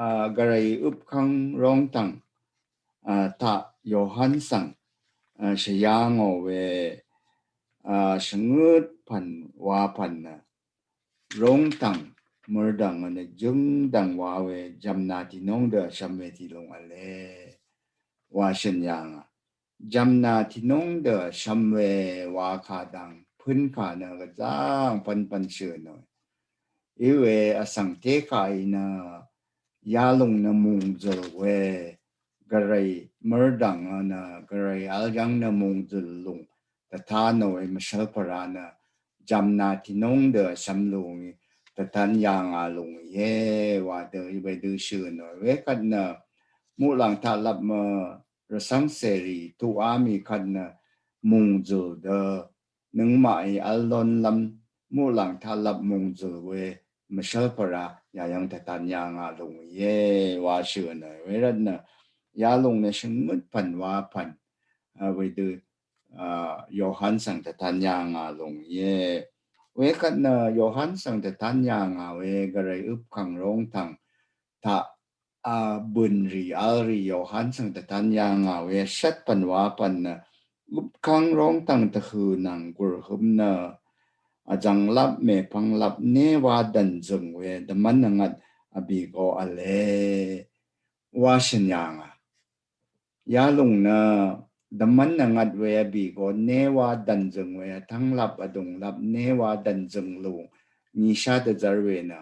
a, gvray øpkv́ng rongtv̀ng, a, taq Yohan svng, a, shvyá ngò we, a, shvngøt pv̀n wa pv̀n nø, rongtv̀ng mørdv̀ng nø jø̀ngdv̀ng wa we, jv̀mnà tìnóng dø shvm we tiq lòng vle, wa shø̀n yà ngà. Jv̀mnà tìnóng dø shvm we wa kà dv̀ng, pø̀n kà nø gvzà pv̀npv̀n shø̀n nò. Iwe vsvng té kà í nø, yalòng nø mùngzø̀l we, gvray mørdv̀ng nø, gvray vl yv̀ng nø mùngzø̀l lòng, tvta nò we mvshv́l pvra nø, jv̀mnà tìnóng dø shvm lòng í, tvtan yà ngà lòng íe, wa dø, wedø shø̀n nò, wekvt nø, muqlàng taq lap mø, rvcv́ng cèrì tuqá mì kvt nø mùngzø̀l dø nøngmaqí vl lónlv́m muqlàng taq lap mùngzø̀l we mvshv́l pvra yàyv̀ng tvtan yà ngà lòng íe wa shø̀n nø. Wervt nø yalòng nø shvngøt pv̀n wa pv̀n, a, wedø, a, Yohan svng tvtan yà ngà lòng íe. Wekvt nø Yohan svng tvtan yà ngà we gvray øpkv̀ng rongtv̀ng taq a, bø̀n rì vl rì Yohan svng tvtan yà ngà we shvt pv̀n wa pv̀n nø, øpkv́ng rongtv̀ng dvhø̀ nvng gùrhøm nø, vzv̀ng lap, mèpvng lap, né wa dv̀n zø̀ng we, dvmv́n nvngat vbì go vle, wa shø̀n yà ngà. Yalòng nø, dvmv́n nvngat we vbì go, né wa dv̀n zø̀ng we, vtv́ng lap, vdùng lap, né wa dv̀n zø̀ng lùng, ngì shá dvzv́r we nø,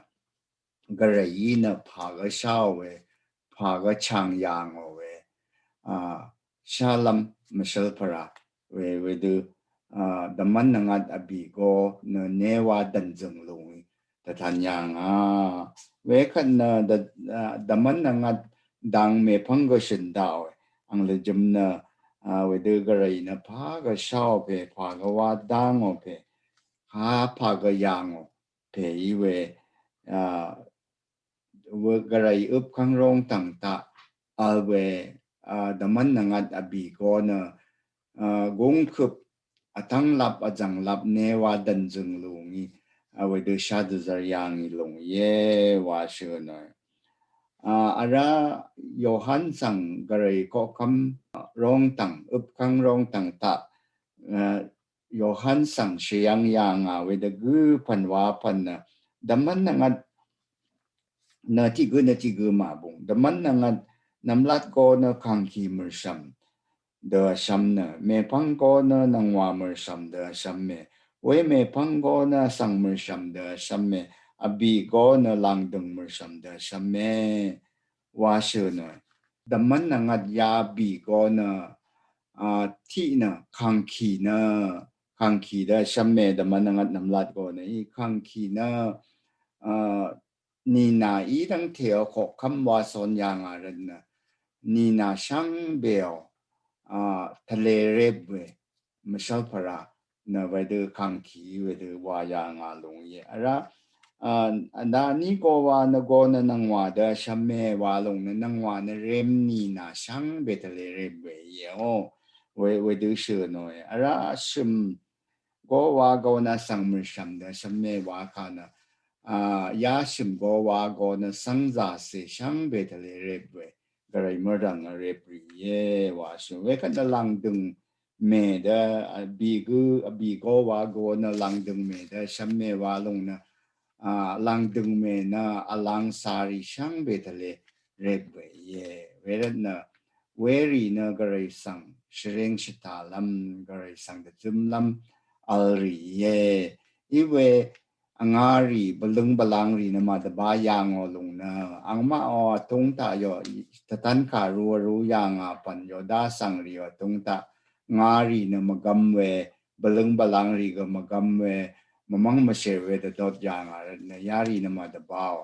gvray í nø pà gø sháò we, pà gø chàng yà ngò we, a, shálv́m mvshv́l pvra we, wedø, a, dvmv́n nvngat vbì go nø né wa dv̀n zø̀ng lùng í, tvtan yà ngà. Wekvt nø dv-, a, dvmv́n nvngat dang mèpvng gø shø̀n daqò we, ang lvjøm nø, a, wedø gvray nø pà gø sháò pè, pà gø wa dá ngò pè, ha pà gø yà ngò pè í we, a, we gvray øpkv́ng rongtv̀ng taq vl we, a, dvmv́n nvngat vbì go nø, a, gungkøp vtv́ng lap vzv̀ng lap né wa dv̀n zø̀ng lùng í, a, wedø shá dvzv́r yà ngì lòng íe wa shø̀n nø. A, vrá Yohan svng gvray koqkv́m rongtv̀ng, øpkv́ng rongtv̀ng taq, a, Yohan svng shvyv̀ng yà ngà we dvgø̀ pv̀n wa pv̀n nø, dvmv́n nvngat nø tiq gø nø tiq gø màbùng. Dvmv́n nvngat nvmlat go nø kàngkì mø̀rshv̀m dø vshvm nø, mèpvng go nø nvngwà mø̀rshv̀m dø vshvm e. We mèpvng go nø vsvng mø̀rshv̀m dø vshvm e. Vbì go nø làngdø̀ng mø̀rshv̀m dø vshvm e. Wa shø̀n nø. dvmvn vngvt ya bì go nø, a, tiq nø, kangkì nø, kangkì dø shvme dvmvn vngvt nvmlat go nø, i kangkì nø, a, nina í dvngte o koqkvm wa son yanga rvt nø, nina shvngbe o, a, tvle rep we, mvshvlpvra nø wedø kangkì wedø wa yanga lung ye. Ara, a, nda ni go wa nø go nø nvngwa dø shvme wa lung nø nvngwa nø rem nina shvngbe tvle rep we ye o. We, wedø shø no ye. Ara shøm go wa go nø svng mø shvm dø shvme wa ka nø, a, ya shøm go wa go nø svng za se shvngbe tvle rep we. Gvray mørdvng a rep ri ye wa shø. We ka nø langdøng me dø, a, bì gø, a, bì go wa go nø langdøng me dø shvme wa lung nø, a, langdøng me nø alang sari shvngbe tvle rep we ye. Wervt nø, weri nø Gvray svng shvreng shvta lvm, Gvray svng dvzøm lvm vl ri ye. Iwe, angari bvløng bvlang ri nø ma dvba yango lung nø, angma o atung ta yo, tvtan ka ru ru yanga pan yo da svng ri yo atung ta, ngari nø mvgvm we, bvløng bvlang ri gø mvgvm we, mvmvng mvsher we dvdot yanga rvt nø yari nø ma dvba o.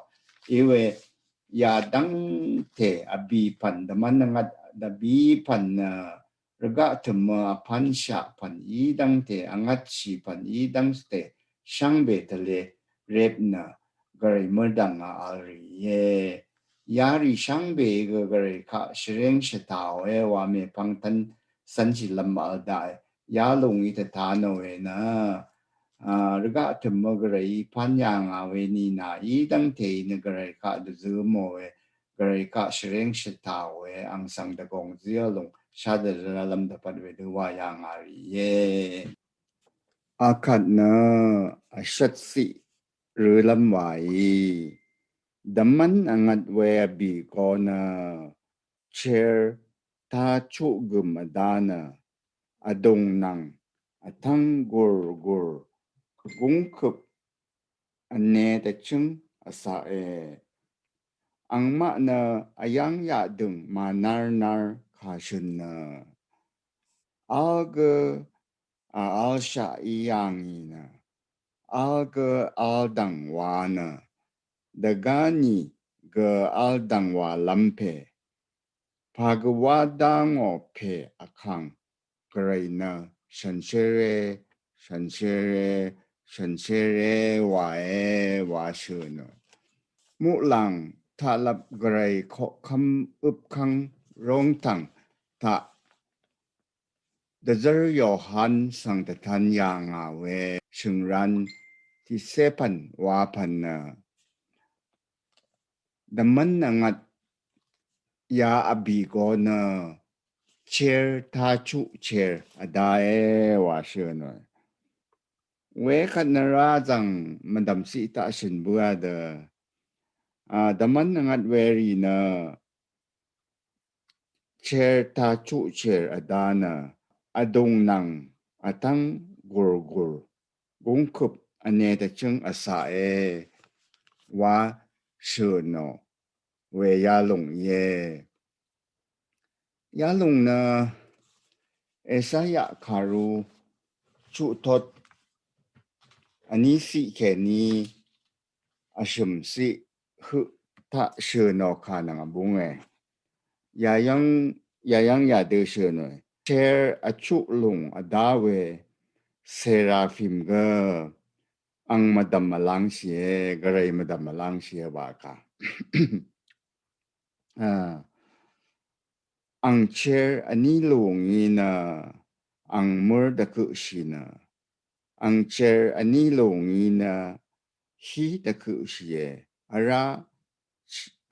Iwe, ya dvngte, a, bì pan, dvmvn vngvt, dvbì pan nø, rvgaq tø̀mø vpvn shaq pvn í dv́ngte, vngvtshì pvn í dv́ngte, shvngbe tvle rep nø, Gvray mørdv̀ng a vl rì íe. Yarì shvngbe gø Gvray kaq shvreng shvtàòe wa mèpvng tv́n cv́nshì lv́m vl daqe. Yalùng í tvta nòe nø, a, rvgaq tø̀mø Gvray í pv́n yà ngà we nìnà í dv́ngte í nø Gvray kaq dvzø mòe, Gvray kaq shvreng shvtàòe, àng svng dvgòng zíò lùng shá dvzø lv́m dvpvt we dø wa yà ngà rì íe. Akvt nø vshvt ciq rølv́m wàí, dvmv́n vngvt we vbì go nø, cher tachuq gø̀m vdá nø, vdùng nvng vtv́ng gùrgùr gúngkøp vne dvchǿng vcaqe. Angmaq nø vyv́ng yaqdø̀ng mànárnár kà shø̀n nø, v́l gø, a, v́lshaq í yà ngì nø, v́l gø v́ldv̀ng wa nø, dvgá nì gø v́ldv̀ng wàlv́m pè, pà gø wá dá ngò pè vkàng, Gvray nø shànshére, shànshére, shànshére wàe wa shø̀ nø, muqlàng taqlvp Gvray koqkv́m øpkv́ng róngtv̀ng taq dvzv́r Yohan svng dvtan yà ngà we shø̀ngran tiqcé pv̀n wa pv̀n nø, dvmv́n vngvt ya vbì go nø, cher tachuq cher vdáe wa shø̀ nø. Wekvt nø rá zvng mvdv̀m ciq taq shø̀n bǿà dø, a, dvmv́n vngvt werì nø, cher tachuq cher vdá nø, vdùng nvng vtv́ng gùrgùr gúngkøp vne dvchǿng vcaqe wa shø̀ nò we yalùng íe. Yalùng nø Esaya kàru chuqtot vní ciq kèní vshø̀m ciq høq taq shø̀ nò kà nvng vbúnge. Yayv́ng, yayv́ng yadø shø̀ nòe. Cher vchuq lùng vdá we serafim gø ang mvdv̀m vlangshìe, Gvray mvdv̀m vlangshìe wa kà. A, ang cher vní lùngí nø ang mø̀r dvkøqshì nø, ang cher vní lùngí nø hí dvkøqshìe, vrá,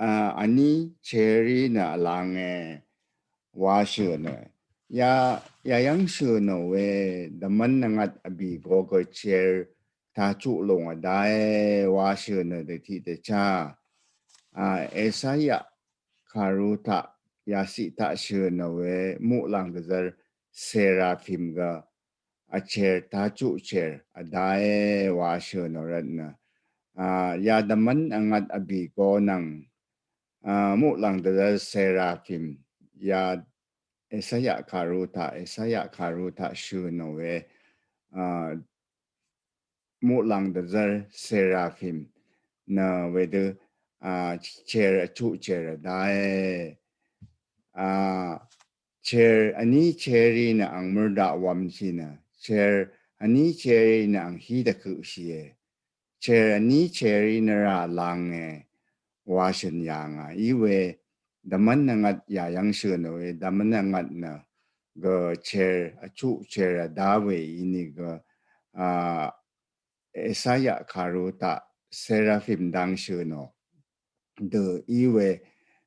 a, vní cherí nø vlange wa shø̀ nø. Ya, yayv́ng shø̀ nò we dvmv́n vngvt vbì go gø cher tachuq lùng vdáe wa shø̀ nø dø tiqdvchá. A, Esaya kàru taq yaciq taq shø̀ nò we muqlàng dvzv́r serafim gø vcher tachuq cher vdáe wa shø̀ nò rvt nø, a, ya dvmv́n vngvt vbì go nvng, a, muqlàng dvzv́r serafim ya Esaya kàru taq, Esaya kàru taq shø̀n ò we, a, muqlàng dvzv́r seraphim nø wedø, a, cher vchuq cher vdae. A, cher vní cherì nø ang mørdaq wvmshì nø, cher vní cherì nø ang hí dvkøqshìe. Cher vní cherì nø rà lànge wa shø̀n yà ngà. Iwe dvmv́n nvngat yà yv́ng shø̀n ò we, dvmv́n nvngat nø gø cher vchuq cher vda we inìgø, a, Esaya kàru taq seraphim dang shø̀n ò. Dø iwe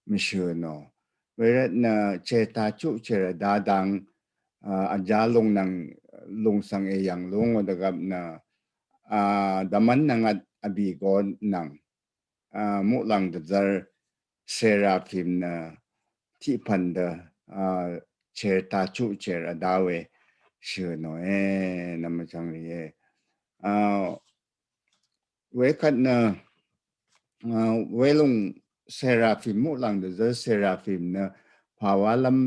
mvshø̀n ò. Wervt nø cher taq chuq cher vda dang, a, vjá lung nvng lung svng èyv̀ng lung ò dvgvp nø, a, dvmv́n nvngat vbì go nvng, a, muqlàng dvzv́r seraphim nø tiqpv̀n dø, a, cher taq chuq cher vda we shø̀n ò e, nvmvchvng rì e. A, wekvt nø, a, welung seraphim, muqlàng dvzv́r seraphim nø pàwálv́m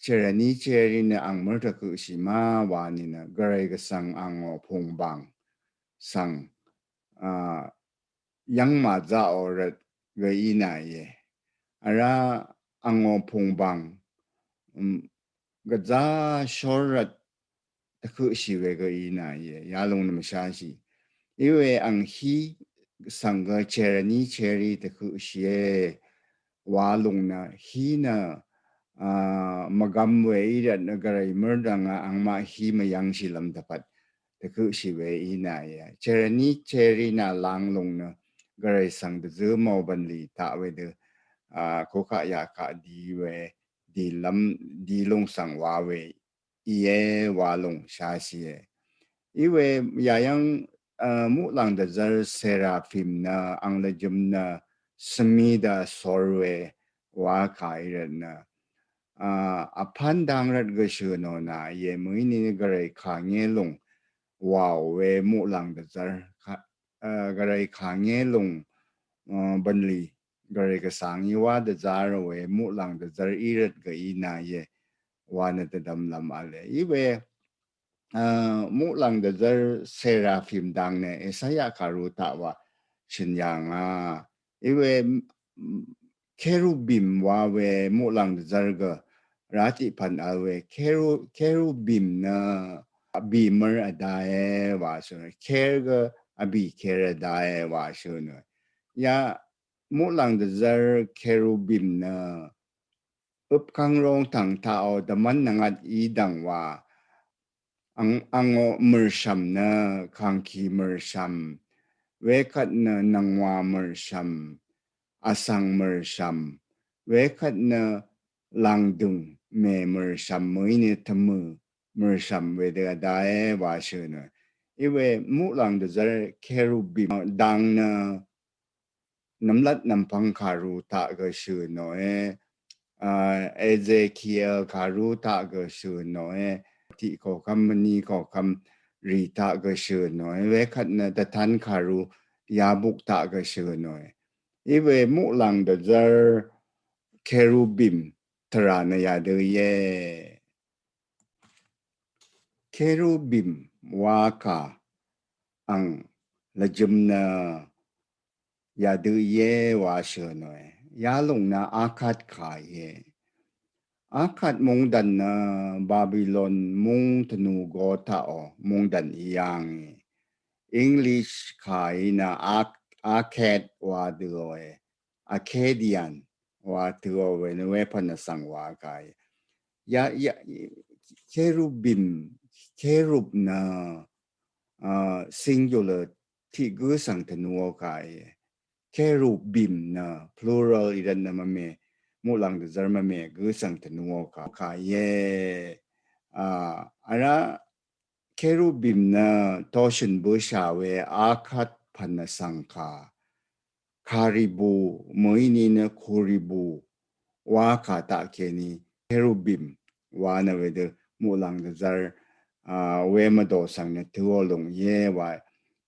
cher vní cherì nø ang mør dvkøqshì ma wa nìnø, gvray gvsvng angò pùngbàng svng, a, yv́ng màzaqò rvt gø í nàìe. Vrá angò pùngbàng, um, gvzá shór rvt dvkøqshì we gø í nàìe. Yalung nø mvsháshì. Iwe ang hí svng gø cher vní cherì dvkøqshìe. Wa lung nø hí nø, a, mvgvm we í rvt nø gvray mørdv̀ng a angmaq hí mvyv́ngshìlv́m dvpvt dvkøqshì we í nàìe. Cher vní cherì nø làng lung nø gvray svng dvzø mò bv̀nlì taq wedø, a, kukaq yakaq di we, di lv́m, di lung svng wa we íe wa lung shashìe. Iwe yayv́ng, a, muqlàng dvzv́r seraphim nø ang lvjøm nø svmì dvsor we wa kà í rvt nø, a, vpv́n dang rvt gø shø̀n ò nàìe, mø̀í nìnø gvray kàngé lung wàò we muqlàng dvzv́r, a, gvray kàngé lung, a, bv̀nlì gvray gvsvng í wa dvzv́r ò we muqlàng dvzv́r í rvt gø í nàìe wa nø dvdvmlv́m v̄le. Iwe, a, muqlàng dvzv́r seraphim dang nø Esaya kàru taq wa shø̀n yà ngà. Iwe, m-, kerubim wa we muqlàng dvzv́r gø rá tiqpv̀n vl we, keru-, kerubim nø vbì mør vdae wa shø̀n ò. Ker gø vbì ker vdae wa shø̀n ò. Ya muqlàng dvzv́r kerubim nø øpkvng rongtv̀ng taqò dvmv́n nvngat í dv̀ng wa ang, angò mø̀rshv̀m nø kàngkì mø̀rshv̀m, wekvt nø nvngwà mø̀rshv̀m, vsvng mø̀rshv̀m, wekvt nø làngdø̀ng mè mø̀rshv̀m mø̀í nø tvmø̀ mø̀rshv̀m wedø vdae wa shø̀n ò. Iwe muqlàng dvzv́r kerubim dang nø nvmlat nvmpvng kàru taq gø shø̀n ò e, a, Ezekiel kàru taq gø shø̀n ò e, tiq koqkvm mvni koqkvm rì taq gø shø̀n ò e, wekvt nø dvtan kàru yabuk taq gø shø̀n ò e. Iwe muqlàng dvzv́r kerubim tvrà nø yadø íe. Kerubim wa kà ang lvjøm nø yadø íe wa shø̀n ò e. Yalung nø Akkad kà íe. Akkad mungdv̀n nø Babilon mung tvnu go taqò mungdv̀n í yàngì. English kà í nø Ak-, Akkad wa dø ò e. Akkadian wa tø̄ ò we nø wepv̀n vsvng wa kà í. Ya, ya, kerubim, kerub nø, a, singular tiq gø svng tvnu ò kà í. Kerubim nø plural í rvt nø mvme, muqlàng dvzv́r mvme gø svng tvnu ò kà, kà í. A, vrá kerubim nø toshø̀n bøsha we Akkad pv̀n vsvng kà. Karibu, mø̀í nìnø koribu wa kà taq kèní kerubim wa nø wedø muqlàng dvzv́r, a, we mvdò svng nø tø̄ ò lúng íe wa.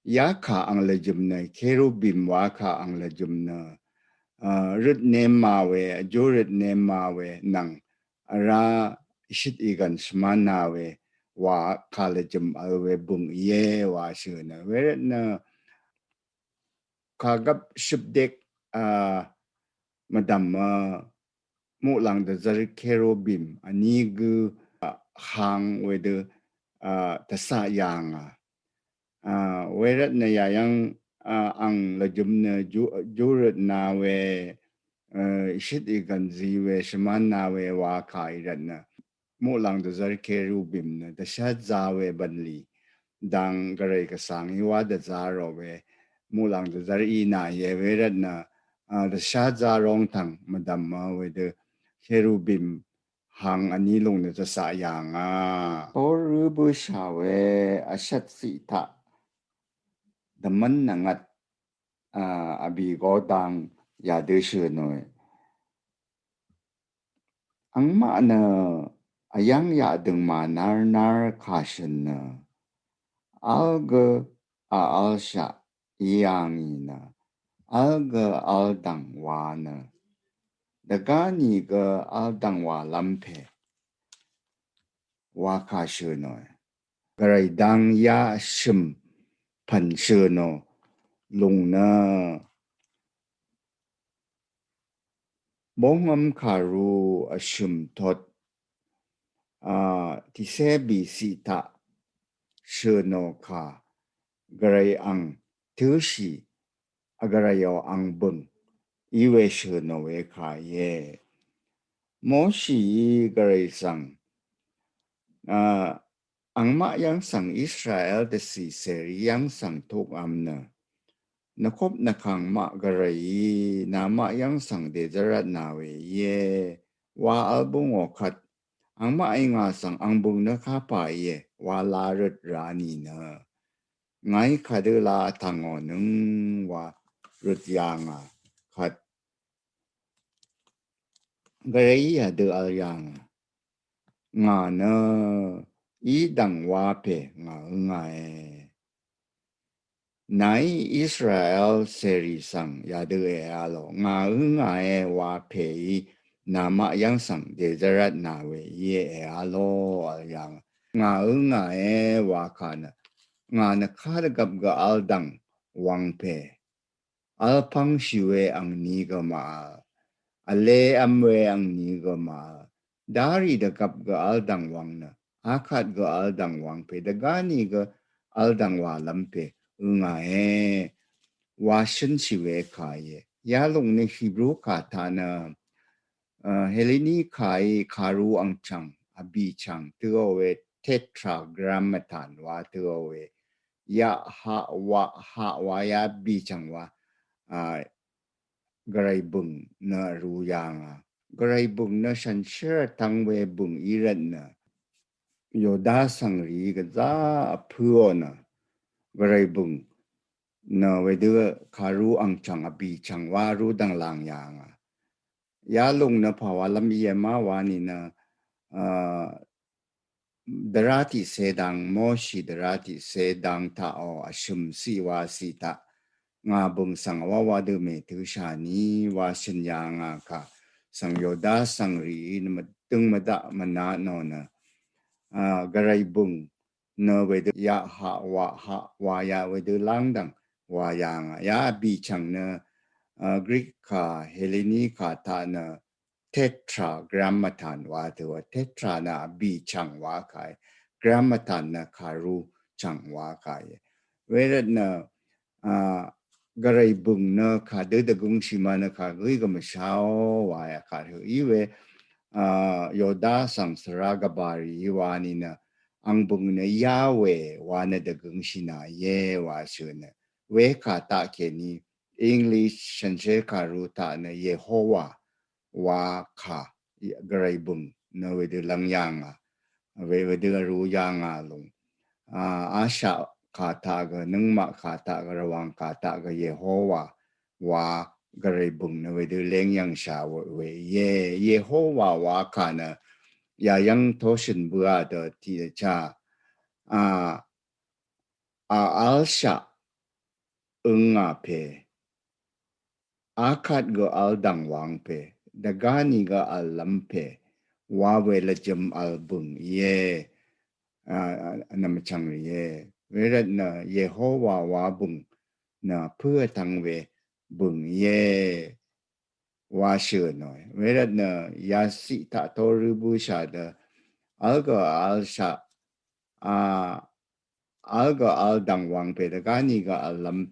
Ya kà ang lvjøm nø kerubim wa kà ang lvjøm nø, a, røt nemma we, vjú røt nemma we nvng vrá shøt ìgv̀n shvmán na we wa kà lvjø̀m vl we bø̀ng íe wa shø̀n nø. Wervt nø kàgvp shøpdek, a, mvdv̀m, a, muqlàng dvzvr kerubim vní gø, a, hang wedø, a, dvcaq yà ngà. A, wervt nø yayv́ng, a, ang lvjø̀m nø ju, jurøt na we, a, shøt ìgv̀n zí we shvmán na we wa kà í rvt nø muqlàng dvzvr kerubim nø dvshvt zá we bv̀nlì dang gvray gvsvng í wa dvzá rò we muqlàng dvzvr í nà íe. Wervt nø, a, dvshvt zá rong tvng mvdv̀m a wedø kerubim hang vní lùng nø dvcaq yà ngà. Tor rø bøshà we vshvt ciq taq dvmv́n nvngvt, a, vbì go dang yadø shø̀n nòe. Angmaq nø vyv́ng yaqdø̀ng mànarnar kà shø̀n nø vl gø a vlshaq í yà ngì nø vl gø vl dv̀ng wa nø dvgá nìgø vl dv̀ng wàlv́m pè wa kà shø̀n nòe. Gvray dang yashø̀m pv̀n shø̀n nò lùng nø bóngv́m kàru vshø̀m tot, a, tìcé bìciq taq shø̀n nò kà gvray ang tǿshì, a, gvrayò ang bø̀ng í we shø̀n nò we kà íe. Moshií gvray svng, a, angmaq yv́ng svng Israel dvcì cèrì yv́ng svng tukvm nø nvkop nvkàng maq gvrayí namaq yv́ng svng dèzvrat nà we íe wa vl bǿngò kvt angmaqí ngà svng ang bø̀ng nø kapà íe wa la røt ra nìnø ngàí kadø la vtv̀ngò nøng wa røt yà ngà kvt gvrayí yadø vl yà ngà. Ngà nø í dv̀ng wa pè ngà ǿngàe. Nàí Israel cèrì svng yadø èvlò ngà ǿngàe wa pèí namaq yv́ng svng dèzvrat nà we íe èvlò vl yà ngà. Ngà ǿngàe wa kà nø ngà nø kadvgvp gø vl dv̀ng wvng pè vlpv́ngshì we angni gø màvl, vlevm we angni gø màvl, darì dvgvp gø vl dv̀ng wvng nø akvt gø vl dv̀ng wvng pè dvgáni gø vl dv̀ng wàlv́m pè ǿngàe wa shǿnshì we kà íe. Yalòng nø Hebru kà taq nø, a, Heleni kàí kàru angchv̀ng vbìchv̀ng tø̄ò we tetragrammaton wa tø̄ò we yaq haq waq haq wa ya bìchv̀ng wa, a, gvray bø̀ng nø vrū yà ngà. Gvray bø̀ng nø shànshér vtvng we bø̀ng í rvt nø Yoda svngrì gvzá vpǿò nø gvray bø̀ng nø wedø kàru angchv̀ng vbìchv̀ng wa vrū dv̀ng làng yà ngà. Yalòng nø pàwalv́m íe má wa nìnø, a, dvrá tiqcé dang, Moshi dvrá tiqcé dang taqò vshø̀m ciq wa ciq taq ngà bø̀ng svng wa wa dø mètø̄shà ni wa shø̀n yà ngà kà svng Yoda svngrìí nø mvdøng mvdaq mvnatnò nø, a, gvray bø̀ng nø wedø yaq haq waq haq wa ya wedø lángdv̀ng wa yà ngà. Ya vbìchv̀ng nø, a, Greek kà, Heleni kà taq nø tetragrammaton wa tø̄ò. Tetra nø vbìchv̀ng wa kà í. Grammaton nø kàru chv̀ng wa kà í. Wervt nø, a, gvray bø̀ng nø kadø dvgøngshì ma nø kagǿí gø mvsháò wa ya kà høq í we, a, Yoda svng svrá gvbàrì í wa nìnø ang bø̀ng nø Yahweh wa nø dvgøngshì nà íe wa shø̀n nø. Wekà taq kèní English shànshér kàru taq nø Yehowa wa kà gvray bø̀ng nø wedø lv́ng yà ngà. We, wedø vrū yà ngà lùng. A, Ashaq kà taq gø, nøngmaq kà taq gø, Rvwàng kà taq gø Yehowa wa gvray bø̀ng nø wedø léng yv̀ngshà we, we íe. Yehowa wa kà nø yayv́ng toshø̀n bøà dø tiqdvchá, a, a, vlshaq ǿngà pè, akvt gø vl dv̀ng wvng pè, dvgáni gø vllv́m pè wa we lvjøm al bøng ye. A, a, nvmvchang ye. Wervt nø Yehowa wa bøng nø pø vtvng we bøng ye. Wa shø nø. Wervt nø yasi taq to rø bø sha dø. Al gø al sha. A, al gø al dvng wang pe dvgani gø al lam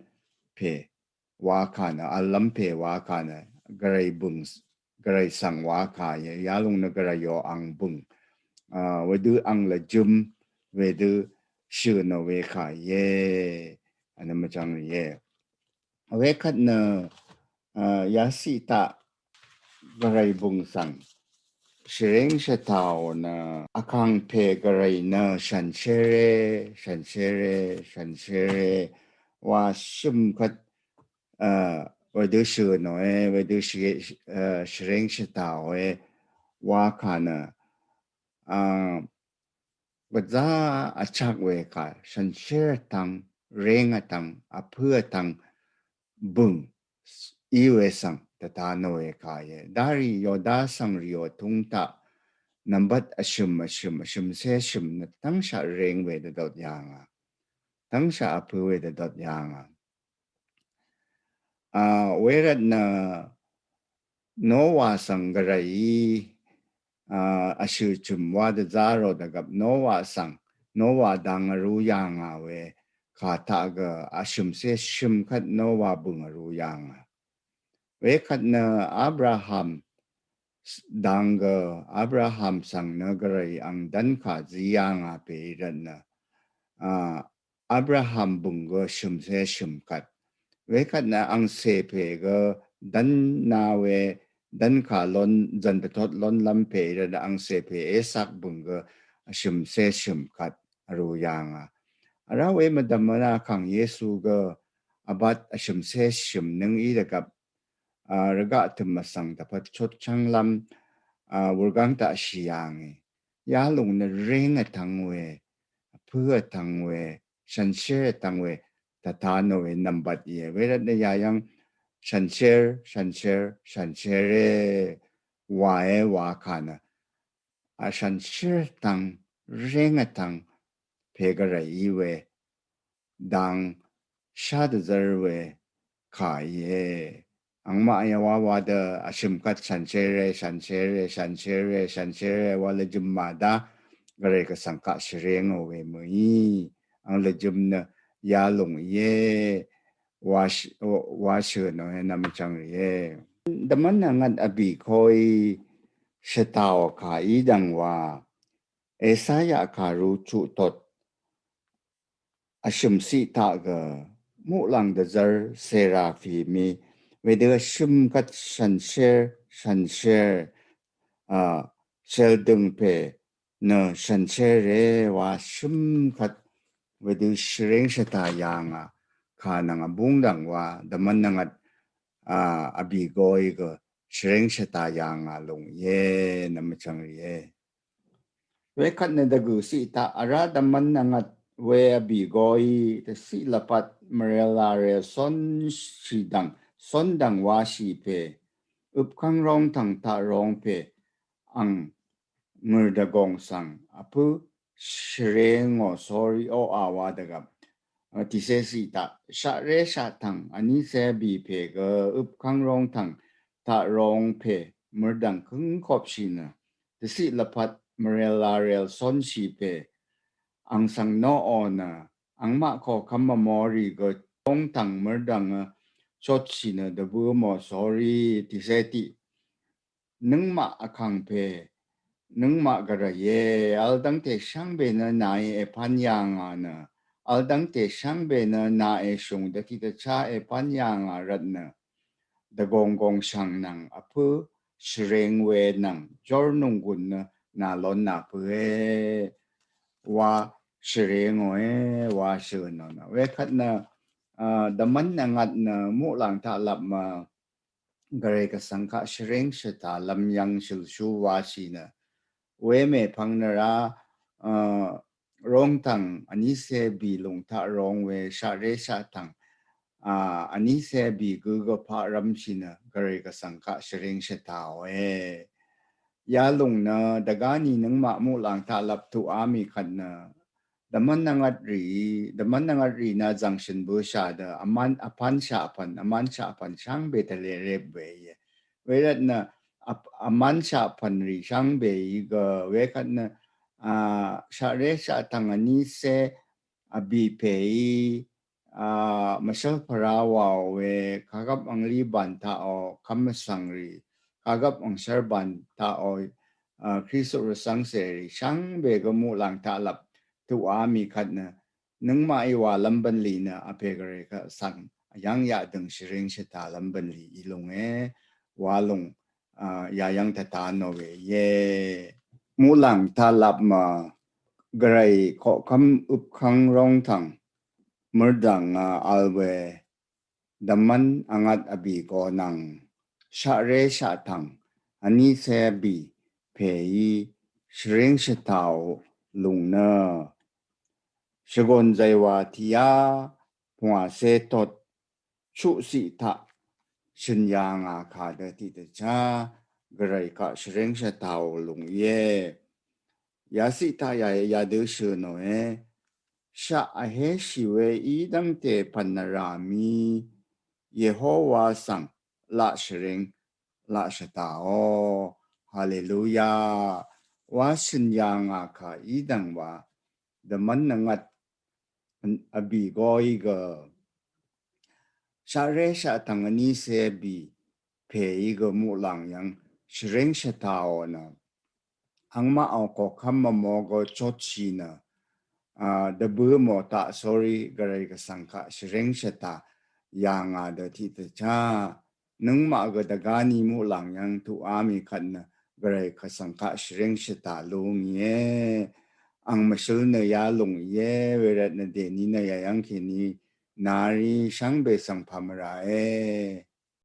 pe. Wa ka nø, al lam pe wa ka nø, gvray bøng, gvray svng wa ka ye, yalung nø gvray yo ang bøng. A, wedø ang lvjøm, wedø shø nø we ka ye, a nø mvchang ye. Wekvt nø, a, yasi taq, gvray bøng svng. Shvring shvtao nø, akang pe gvray nø, shanshere, shanshere, shanshere, wa shøm kvt, a, wedø shø nø e, wedø shø, a, shvring shvtao e, wa ka nø, a, gvza achak we ka, shansher atang, reng atang, apø atang, bøng, i we svng, tvta nø we ka ye. Dari yoda svng rio tung taq, nvmbat ashøm, ashøm, ashøm se shøm, nø tvng sha reng we dvdot yanga. Tvng sha apø we dvdot yanga. A, wervt nø Nowa svng gvray, a, ashø chøm wa dvza ro dvgvp Nowa svng, Nowa dang aru yanga we, ka taq gø ashøm se shøm kvt Nowa bøng aru yanga. Wekvt nø Abraham s-, dang gø Abraham svng nø gvray ang dvn ka zi yanga pe rvt nø, a, Abraham bøng gø shøm se shøm kvt. Wekvt nø ang se pe gø dvn na we dvn ka lon zan betot lon lam pe rvt nø ang se pe Esak bøng gø shøm se shøm kvt aru yanga. Ara we mvdvm na kang Yesu gø abat ashøm se shøm nøng i dvgvp, a, rvgaq tøm asvng dvpvt chot chang lam, a, wurgang taq shi yange. Yalung nø reng atang we, apø atang we, shansher atang we, tvta nø we nvmbat ye. Wervt nø yayang shansher, shansher, shansher e, wa e, wa ka nø. A shansher atang, reng atang, pe gvray i we, dang sha dvzar we ka ye. Angmaq ya wa wa dø ashøm kvt shansher e, shansher e, shansher e, shansher e, wa lvjøm ma da, gvray gvsvng kaq shvreng o we mø i. Ang lvjøm nø yalung ye, wa sh-, wa shø nø he nvmvchang ye. Dvmvn angat abi koi shvtao ka i dvng wa, Esaya ka ru chuq tot, ashøm siq taq gø, muqlang dvzar serafi mi, wedø ashøm kvt shansher, shansher, a, sheldøng pe, nø shansher e wa shøm kvt, wedø shvreng shvta yanga, ka nvng abung dvng wa, dvmvn angat, a, abi goi gø, shvreng shvta yanga lung ye, nvmvchang ye. Wekvt nø dvgø siq taq ara dvmvn angat we abi goi tvsiq lvpat mvrel larel son shidvng, son dvng wa shi pe, øpkang rong tvng taq rong pe, ang ngør dvgong svng, apø shvreng o sori o a wa dvgvp. A, tise siq taq, shaqre shaqtvng, ani se bi pe gø, øpkang rong tvng, taq rong pe, mørdvng køng kop shi nø, tvsiq lvpat mvrel larel son shi pe, ang svng noq o nø, angmaq kokvm amori gø, tong tvng mørdvng, a, chot shi nø, dvbø mo sori, tise tiq. Nøngmaq akang pe, nøngmaq gvray e, al dvngte shvngbe nø nae epan yanga nø, al dvngte shvngbe nø nae shung dvti dvcha epan yanga rvt nø, dvgong gong shvng nvng apø, shvreng we nvng, jor nunggun nø, nalon na pø e, wa shvreng o e, wa shøn o nø. Wekvt nø, a, dvmvn angat nø, muqlang taq lap ma, gvray gvsvng kaq shvreng shvta lvm yvng shølshu wa shi nø. We mepvng nø ra, a, rong tvng, ani se bi lung taq rong we shaqre shaqtvng, a, ani se bi gø gø paq rvm shi nø, gvray gvsvng kaq shvreng shvta o e. Yalùng nø dvgá ni nøngmaq muqlàng taqlap tuqá mì kvt nø dvmv́n nvngvt rì, dvmv́n nvngvt rì nø zv̀ngshø̀n bøshà dø vmán, vpán shaqpv̀n, vmán shaqpv̀n shvngbe tvle rep we íe. Wervt nø vp-, vmán shaqpv̀n rì shvngbe í gø wekvt nø, a, shaqré shaqtv̀ng vnícé vbì pèí, a, mvshv́l pvrá wàò we kagvp anglí bàn taqò kv́m mvsvng rì, kagvp angshv́r bàn taqò, a, Kristu rvcv́ngcè rì shvngbe gø muqlàng taqlap tuqá mì kvt nø nøngmaqí wàlv́m bv̀nlì nø vpè gvray kaq svng vyv́ng yaqdø̀ng shvring shvtàlv́m bv̀nlì í lúnge. Walùng, a, yayv́ng tvtá nò we íe. Muqlàng taqlap mv gvray koqkv́m øpkv́ng róngtv̀ng mørdv̀ng a vl we dvmv́n vngvt vbì go nvng shaqré shaqtv̀ng vnícé vbì pèí shvring shvtàò lùng nø shvgòn zàywà tìá pvngwàcé tot chuqciq taq shø̀n yà ngà kà dø tiqdvchá gvray kaq shvring shvtàò lùng íe. Yaciq taq yà, yadø shø̀ nòe. Shaq vhéshì we í dv́ngte pv̀n nvrà mì Yehowa svng laq shvring laq shvtàò. Haleluya. Wa shø̀n yà ngà kà í dv̀ng wa dvmv́n nvngvt vbì goí gø shaqré shaqtv̀ng vnícé vbì pèí gø muqlàng yv́ng shvring shvtàò nø angmaqò koqkv́m mvmo gø chotshì nø, a, dvbø̄ mò taq, sorry, gvray gvsvng kaq shvring shvtà yà ngà dø tiqdvchá nøngmaq gø dvgá ni muqlàng yv́ng tuqá mì kvt nø gvray gvsvng kaq shvring shvtà lú ngìe. Ang mvshøl nø yalùng íe, wervt nø dèní nø yayv́ng kèní nari shvngbe svng pàmvràe.